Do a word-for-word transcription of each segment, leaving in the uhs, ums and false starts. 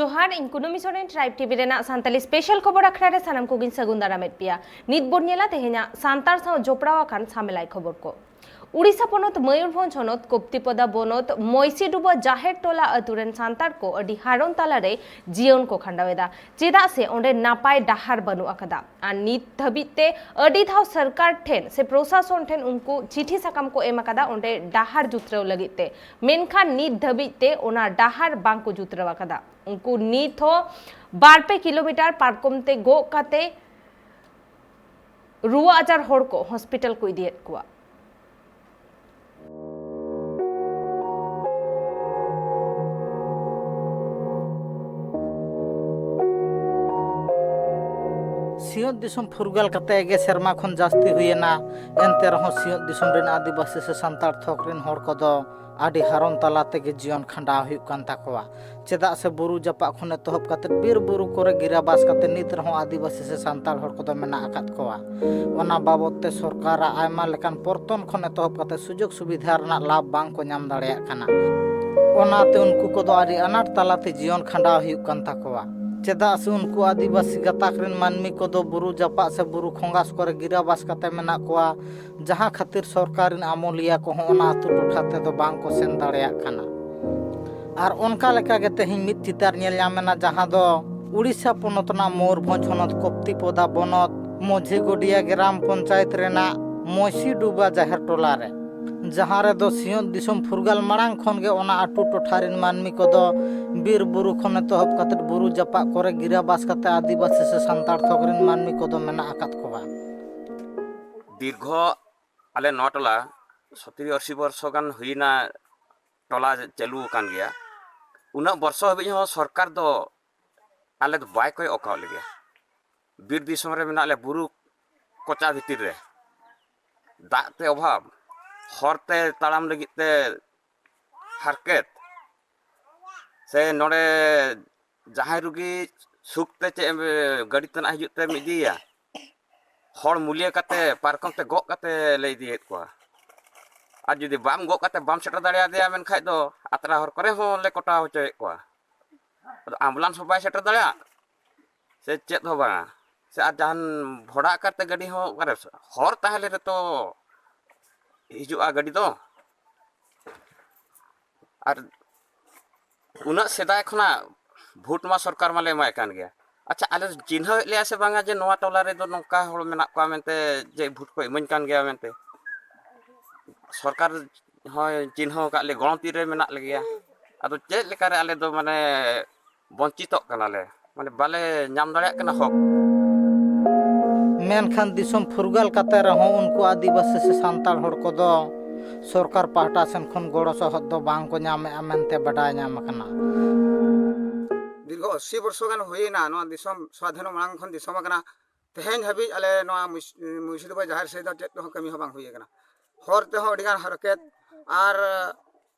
ᱡᱚᱦᱟᱨ, ᱤᱧ ᱠᱩᱱᱟᱹᱢᱤ ᱥᱚᱨᱮᱱ, ᱴᱨᱟᱭᱤᱵᱽ ᱴᱤᱵᱷᱤ ᱨᱮᱱᱟᱜ ᱥᱟᱱᱛᱟᱞᱤ ᱥᱯᱮᱥᱟᱞ ᱠᱷᱚᱵᱚᱨ ᱟᱠᱷᱲᱟ ᱨᱮ ᱥᱟᱱᱟᱢ ᱠᱚᱜᱮᱧ ᱥᱟᱹᱜᱩᱱ ᱫᱟᱨᱟᱢᱮᱫ ᱯᱮᱭᱟ᱾ ᱱᱤᱛ ᱵᱚᱱ ᱧᱮᱞᱟ ᱛᱮᱦᱮᱧᱟᱜ ᱥᱟᱱᱛᱟᱲ ᱥᱟᱶ ᱡᱚᱯᱲᱟᱣ ᱟᱠᱟᱱ ᱥᱟᱢᱮᱞᱟᱭ ᱠᱷᱚᱵᱚᱨ ᱠᱚ᱾ ᱩᱲᱤᱥᱥᱟ ᱯᱚᱱᱚᱛ ᱢᱚᱭᱩᱨᱵᱷᱚᱸᱡᱽ ᱦᱚᱱᱚᱛ ᱠᱚᱯᱛᱤᱯᱚᱫᱟ ᱵᱚᱱᱚᱛ ᱢᱚᱭᱥᱤᱰᱩᱵᱟ ᱡᱟᱦᱮᱨ ᱴᱚᱞᱟ ᱟᱹᱛᱩ ᱨᱮᱱ ᱥᱟᱱᱛᱟᱲ ᱠᱚ ᱟᱹᱰᱤ ᱦᱟᱨᱚᱱ ᱛᱟᱞᱟᱨᱮ ᱡᱤᱭᱚᱱ ᱠᱚ ᱠᱷᱟᱸᱰᱟᱣ ᱮᱫᱟ, ᱪᱮᱫᱟᱜ ᱥᱮ ᱚᱸᱰᱮ ᱱᱟᱯᱟᱭ ᱰᱟᱦᱟᱨ ᱵᱟᱹᱱᱩᱜ ᱟᱠᱟᱫᱟ᱾ ᱟᱨ ᱱᱤᱛ ᱫᱷᱟᱹᱵᱤᱡ ᱛᱮ ᱟᱹᱰᱤ ᱫᱷᱟᱣ ᱥᱚᱨᱠᱟᱨ ᱴᱷᱮᱱ ᱥᱮ ᱯᱨᱚᱥᱟᱥᱚᱱ ᱴᱷᱮᱱ ᱩᱱᱠᱩ ᱪᱤᱴᱷᱤ ᱥᱟᱠᱟᱢ ᱠᱚ ᱮᱢ ᱟᱠᱟᱫᱟ ᱚᱸᱰᱮ ᱰᱟᱦᱟᱨ ᱡᱩᱛᱨᱟᱹᱣ ᱞᱟᱹᱜᱤᱫ ᱛᱮ, ᱢᱮᱱᱠᱷᱟᱱ ᱱᱤᱛ ᱫᱷᱟᱹᱵᱤᱡ ᱛᱮ ᱚᱱᱟ ᱰᱟᱦᱟᱨ ᱵᱟᱝ ᱠᱚ ᱡᱩᱛᱨᱟᱹᱣ ᱟᱠᱟᱫᱟ᱾ ᱩᱱᱠᱩ ᱱᱤᱛ ᱦᱚᱸ ᱵᱟᱨ ᱯᱮ ᱠᱤᱞᱳᱢᱤᱴᱟᱨ ᱯᱟᱨᱠᱚᱢ ᱛᱮ ᱜᱚᱜ ᱠᱟᱛᱮ ᱨᱩᱣᱟᱹ ᱟᱡᱟᱨ ᱦᱚᱲ ᱠᱚ ᱦᱚᱥᱯᱤᱴᱟᱞ ᱠᱚ ᱤᱫᱤᱭᱮᱫ ᱠᱚᱣᱟ᱾ ᱥᱤᱧᱚᱛ ᱫᱤᱥᱚᱢ ᱯᱷᱩᱨᱜᱟᱹᱞ ᱠᱟᱛᱮ ᱜᱮ ᱥᱮᱨᱢᱟ ᱠᱷᱚᱱ ᱡᱟᱹᱥᱛᱤ ᱦᱩᱭᱮᱱᱟ, ᱮᱱᱛᱮ ᱨᱮᱦᱚᱸ ᱥᱤᱧᱚᱛ ᱫᱤᱥᱚᱢ ᱨᱮᱱ ᱟᱹᱫᱤᱵᱟᱹᱥᱤ ᱥᱮ ᱥᱟᱱᱛᱟᱲ ᱛᱷᱚᱠ ᱨᱮᱱ ᱦᱚᱲ ᱠᱚᱫᱚ ᱟᱹᱰᱤ ᱦᱟᱨᱚᱱ ᱛᱟᱞᱟ ᱛᱮᱜᱮ ᱡᱤᱭᱚᱱ ᱠᱷᱟᱸᱰᱟᱣ ᱦᱩᱭᱩᱜ ᱠᱟᱱ ᱛᱟᱠᱚᱣᱟ᱾ ᱪᱮᱫᱟᱜ ᱥᱮ ᱵᱩᱨᱩ ᱡᱟᱯᱟᱜ ᱠᱷᱚᱱ ᱮᱛᱚᱦᱚᱵ ᱠᱟᱛᱮ ᱵᱤᱨ ᱵᱩᱨᱩ ᱠᱚᱨᱮ ᱜᱤᱨᱟᱵᱟᱥ ᱠᱟᱛᱮ ᱱᱤᱛ ᱨᱮᱦᱚᱸ ᱟᱹᱫᱤᱵᱟᱹᱥᱤ ᱥᱮ ᱥᱟᱱᱛᱟᱲ ᱦᱚᱲ ᱠᱚᱫᱚ ᱢᱮᱱᱟᱜ ᱟᱠᱟᱫ ᱠᱚᱣᱟ᱾ ᱚᱱᱟ ᱵᱟᱵᱚᱛ ᱛᱮ ᱥᱚᱨᱠᱟᱨᱟᱜ ᱟᱭᱢᱟ ᱞᱮᱠᱟᱱ ᱯᱚᱨᱛᱚᱱ ᱠᱷᱚᱱ ᱮᱛᱚᱦᱚᱵ ᱠᱟᱛᱮ ᱥᱩᱡᱳᱜᱽ ᱥᱩᱵᱤᱫᱷᱟ ᱨᱮᱱᱟᱜ ᱞᱟᱵᱷ ᱵᱟᱝ ᱠᱚ ᱧᱟᱢ ᱫᱟᱲᱮᱭᱟᱜ ᱠᱟᱱᱟ᱾ ᱚᱱᱟᱛᱮ ᱩᱱᱠᱩ ᱠᱚᱫᱚ ᱟᱹᱰᱤ ᱟᱱᱟᱴ ᱛᱟᱞᱟᱛᱮ ᱡᱤᱭᱚᱱ ᱠᱷᱟᱸᱰᱟᱣ ᱦᱩᱭᱩᱜ ᱠᱟᱱ ᱛᱟᱠᱚᱣᱟ᱾ ᱪᱮᱫᱟᱜ ᱥᱮ ᱩᱱᱠᱩ ᱟᱹᱫᱤᱵᱟᱹᱥᱤ ᱜᱟᱛᱟᱠ ᱨᱮᱱ ᱢᱟᱹᱱᱢᱤ ᱠᱚᱫᱚ ᱵᱩᱨᱩ ᱡᱟᱯᱟᱜ ᱥᱮ ᱵᱩᱨᱩ ᱠᱷᱚᱸᱜᱟᱥ ᱠᱚᱨᱮ ᱜᱤᱨᱟᱵᱟᱥ ᱠᱟᱛᱮ ᱢᱮᱱᱟᱜ ᱠᱚᱣᱟ, ᱡᱟᱦᱟᱸ ᱠᱷᱟᱹᱛᱤᱨ ᱥᱚᱨᱠᱟᱨ ᱨᱮᱱ ᱟᱹᱢᱟᱹᱞᱤᱭᱟᱹ ᱠᱚᱦᱚᱸ ᱚᱱᱟ ᱟᱹᱛᱩ ᱴᱚᱴᱷᱟ ᱛᱮᱫᱚ ᱵᱟᱝ ᱠᱚ ᱥᱮᱱ ᱫᱟᱲᱮᱭᱟᱜ ᱠᱟᱱᱟ᱾ ᱟᱨ ᱚᱱᱠᱟ ᱞᱮᱠᱟ ᱜᱮ ᱛᱮᱦᱮᱧ ᱢᱤᱫ ᱪᱤᱛᱟᱹᱨ ᱧᱮᱞ ᱧᱟᱢ ᱮᱱᱟ, ᱡᱟᱦᱟᱸ ᱫᱚ ᱩᱲᱤᱥᱥᱟ ᱯᱚᱱᱚᱛ ᱨᱮᱱᱟᱜ ᱢᱚᱭᱩᱨᱵᱷᱚᱸᱡᱽ ᱦᱚᱱᱚᱛ ᱠᱚᱯᱛᱤᱯᱚᱫᱟ ᱵᱚᱱᱚᱛ ᱢᱚᱡᱷᱤ ᱜᱚᱰᱤᱭᱟ ᱜᱨᱟᱢ ᱯᱚᱧᱪᱟᱭᱮᱛ ᱨᱮᱱᱟᱜ ᱢᱚᱭᱥᱤ ᱰᱩᱵᱟ ᱡᱟᱦᱮᱨ ᱴᱚᱞᱟ ᱨᱮ, ᱡᱟᱦᱟᱸ ᱨᱮᱫᱚ ᱥᱤᱧᱚᱛ ᱫᱤᱥᱚᱢ ᱯᱷᱩᱨᱜᱟᱹᱞ ᱢᱟᱲᱟᱝ ᱠᱷᱚᱱ ᱜᱮ ᱚᱱᱟ ᱟᱹᱛᱩ ᱴᱚᱴᱷᱟ ᱨᱮᱱ ᱢᱟᱹᱱᱢᱤ ᱠᱚᱫᱚ ᱵᱤᱨ ᱵᱩᱨᱩ ᱠᱷᱚᱱ ᱮᱛᱚᱦᱚᱵ ᱠᱟᱛᱮ ᱵᱩᱨᱩ ᱡᱟᱯᱟᱜ ᱠᱚᱨᱮ ᱜᱤᱨᱟᱵᱟᱥ ᱠᱟᱛᱮ ᱟᱹᱫᱤᱵᱟᱹᱥᱤ ᱥᱮ ᱥᱟᱱᱛᱟᱲ ᱛᱷᱚᱠ ᱨᱮᱱ ᱢᱟᱹᱱᱢᱤ ᱠᱚᱫᱚ ᱢᱮᱱᱟᱜ ᱟᱠᱟᱫ ᱠᱚᱣᱟ᱾ ᱫᱤᱨᱜᱷᱚ ᱟᱞᱮ ᱱᱚᱣᱟ ᱴᱚᱞᱟ ᱥᱚᱛᱨᱤ ᱟᱥᱤ ᱵᱚᱨᱥᱚ ᱜᱟᱱ ᱦᱩᱭᱱᱟ, ᱴᱚᱞᱟ ᱪᱟᱹᱞᱩ ᱟᱠᱟᱱ ᱜᱮᱭᱟ᱾ ᱩᱱᱟᱹᱜ ᱵᱚᱨᱥᱚ ᱦᱟᱹᱵᱤᱡ ᱦᱚᱸ ᱥᱚᱨᱠᱟᱨ ᱫᱚ ᱟᱞᱮ ᱫᱚ ᱵᱟᱭ ᱠᱚᱭᱚᱜ ᱟᱠᱟᱫ ᱞᱮᱜᱮᱭᱟ᱾ ᱵᱤᱨ ᱫᱤᱥᱚᱢ ᱨᱮ ᱢᱮᱱᱟᱜ ᱞᱮᱭᱟ, ᱵᱩᱨᱩ ᱠᱚᱪᱟ ᱵᱷᱤᱛᱤᱨ ᱨᱮ, ᱫᱟᱜ ᱛᱮ ᱚᱵᱷᱟᱵᱽ, ᱦᱚᱨ ᱛᱮ ᱛᱟᱲᱟᱢ ᱞᱟᱹᱜᱤᱫ ᱛᱮ ᱦᱟᱨᱠᱮᱛ, ᱥᱮ ᱱᱚᱰᱮ ᱡᱟᱦᱟᱸᱭ ᱨᱩᱜᱤ ᱥᱩᱠ ᱛᱮ ᱪᱮᱫ ᱮᱢ, ᱜᱟᱹᱰᱤ ᱛᱮᱱᱟᱜ ᱦᱤᱡᱩᱜ ᱛᱮᱢ ᱤᱫᱤᱭᱮᱭᱟ, ᱦᱚᱲ ᱢᱩᱞᱭᱟᱹ ᱠᱟᱛᱮ ᱯᱟᱨᱠᱚᱢ ᱛᱮ ᱜᱚᱜ ᱠᱟᱛᱮ ᱞᱮ ᱤᱫᱤᱭᱮᱫ ᱠᱚᱣᱟ᱾ ᱟᱨ ᱡᱩᱫᱤ ᱵᱟᱢ ᱜᱚᱜ ᱠᱟᱛᱮ ᱵᱟᱢ ᱥᱮᱴᱮᱨ ᱫᱟᱲᱮᱭᱟᱫᱮᱭᱟ, ᱢᱮᱱᱠᱷᱟᱡ ᱫᱚ ᱟᱛᱨᱟ ᱦᱚᱨ ᱠᱚᱨᱮ ᱦᱚᱸ ᱞᱮ ᱠᱚᱴᱟᱣ ᱦᱚᱪᱚᱭᱮᱫ ᱠᱚᱣᱟ᱾ ᱟᱫᱚ ambulance ᱦᱚᱸ ᱵᱟᱭ ᱥᱮᱴᱮᱨ ᱫᱟᱲᱮᱭᱟᱜᱼᱟ, ᱥᱮ ᱪᱮᱫ ᱦᱚᱸ ᱵᱟᱝᱟ, ᱥᱮ ᱟᱨ ᱡᱟᱦᱟᱱ ᱵᱷᱚᱲᱟ ᱟᱠᱟᱨ ᱛᱮ ᱜᱟᱹᱰᱤ ᱦᱚᱸ ᱚᱠᱟᱨᱮ, ᱦᱚᱨ ᱛᱟᱦᱮᱸ ᱞᱮᱱ ᱨᱮᱛᱚ ᱦᱤᱡᱩᱜᱼᱟ ᱜᱟᱹᱰᱤ ᱫᱚ᱾ ᱟᱨ ᱩᱱᱟᱹᱜ ᱥᱮᱫᱟᱭ ᱠᱷᱚᱱᱟᱜ ᱵᱷᱳᱴ ᱢᱟ ᱥᱚᱨᱠᱟᱨ ᱢᱟᱞᱮ ᱮᱢᱟᱭ ᱠᱟᱱ ᱜᱮᱭᱟ᱾ ᱟᱪᱪᱷᱟ, ᱟᱞᱮ ᱪᱤᱱᱦᱟᱹᱣᱮᱫ ᱞᱮᱭᱟ ᱥᱮ ᱵᱟᱝᱟ ᱡᱮ ᱱᱚᱣᱟ ᱴᱚᱞᱟ ᱨᱮᱫᱚ ᱱᱚᱝᱠᱟ ᱦᱚᱲ ᱢᱮᱱᱟᱜ ᱠᱚᱣᱟ ᱢᱮᱱᱛᱮ, ᱡᱮ ᱵᱷᱳᱴ ᱠᱚ ᱤᱢᱟᱹᱧ ᱠᱟᱱ ᱜᱮᱭᱟ ᱢᱮᱱᱛᱮ? ᱥᱚᱨᱠᱟᱨ ᱦᱚᱸᱭ ᱪᱤᱱᱦᱟᱹᱣ ᱟᱠᱟᱫ ᱞᱮ, ᱜᱚᱲᱚᱱᱛᱤ ᱨᱮ ᱢᱮᱱᱟᱜ ᱞᱮᱜᱮᱭᱟ᱾ ᱟᱫᱚ ᱪᱮᱫ ᱞᱮᱠᱟᱨᱮ ᱟᱞᱮ ᱫᱚ ᱢᱟᱱᱮ ᱵᱚᱧᱪᱤᱛᱚᱜ ᱠᱟᱱᱟᱞᱮ, ᱢᱟᱱᱮ ᱵᱟᱞᱮ ᱧᱟᱢ ᱫᱟᱲᱮᱭᱟᱜ ᱠᱟᱱᱟ ᱦᱚᱠ᱾ ᱢᱮᱱᱠᱷᱟᱱ ᱫᱤᱥᱚᱢ ᱯᱷᱩᱨᱜᱟᱹᱞ ᱠᱟᱛᱮ ᱨᱮᱦᱚᱸ ᱩᱱᱠᱩ ᱟᱹᱫᱤᱵᱟᱹᱥᱤ ᱥᱮ ᱥᱟᱱᱛᱟᱲ ᱦᱚᱲ ᱠᱚᱫᱚ ᱥᱚᱨᱠᱟᱨ ᱯᱟᱦᱴᱟ ᱥᱮᱱ ᱠᱷᱚᱱ ᱜᱚᱲᱚ ᱥᱚᱦᱚᱫ ᱫᱚ ᱵᱟᱝ ᱠᱚ ᱧᱟᱢᱮᱫᱼᱟ ᱢᱮᱱᱛᱮ ᱵᱟᱰᱟᱭ ᱧᱟᱢ ᱟᱠᱟᱱᱟ᱾ ᱫᱤᱨᱜᱷᱚ ᱟᱥᱤ ᱵᱚᱨᱥᱚ ᱜᱟᱱ ᱦᱩᱭᱮᱱᱟ ᱱᱚᱣᱟ ᱫᱤᱥᱚᱢ ᱥᱟᱫᱷᱤᱱ ᱢᱟᱲᱟᱝ ᱠᱷᱚᱱ ᱫᱤᱥᱚᱢ ᱟᱠᱟᱱᱟ᱾ ᱛᱮᱦᱮᱧ ᱦᱟᱹᱵᱤᱡ ᱟᱞᱮ ᱱᱚᱣᱟ ᱢᱩᱨᱥᱤᱫᱟᱵᱟᱫᱽ ᱡᱟᱦᱮᱨ ᱥᱮᱫ ᱫᱚ ᱪᱮᱫ ᱛᱮᱦᱚᱸ ᱠᱟᱹᱢᱤ ᱦᱚᱸ ᱵᱟᱝ ᱦᱩᱭ ᱟᱠᱟᱱᱟ᱾ ᱦᱚᱨ ᱛᱮᱦᱚᱸ ᱟᱹᱰᱤᱜᱟᱱ ᱦᱟᱨᱠᱮᱛ ᱟᱨ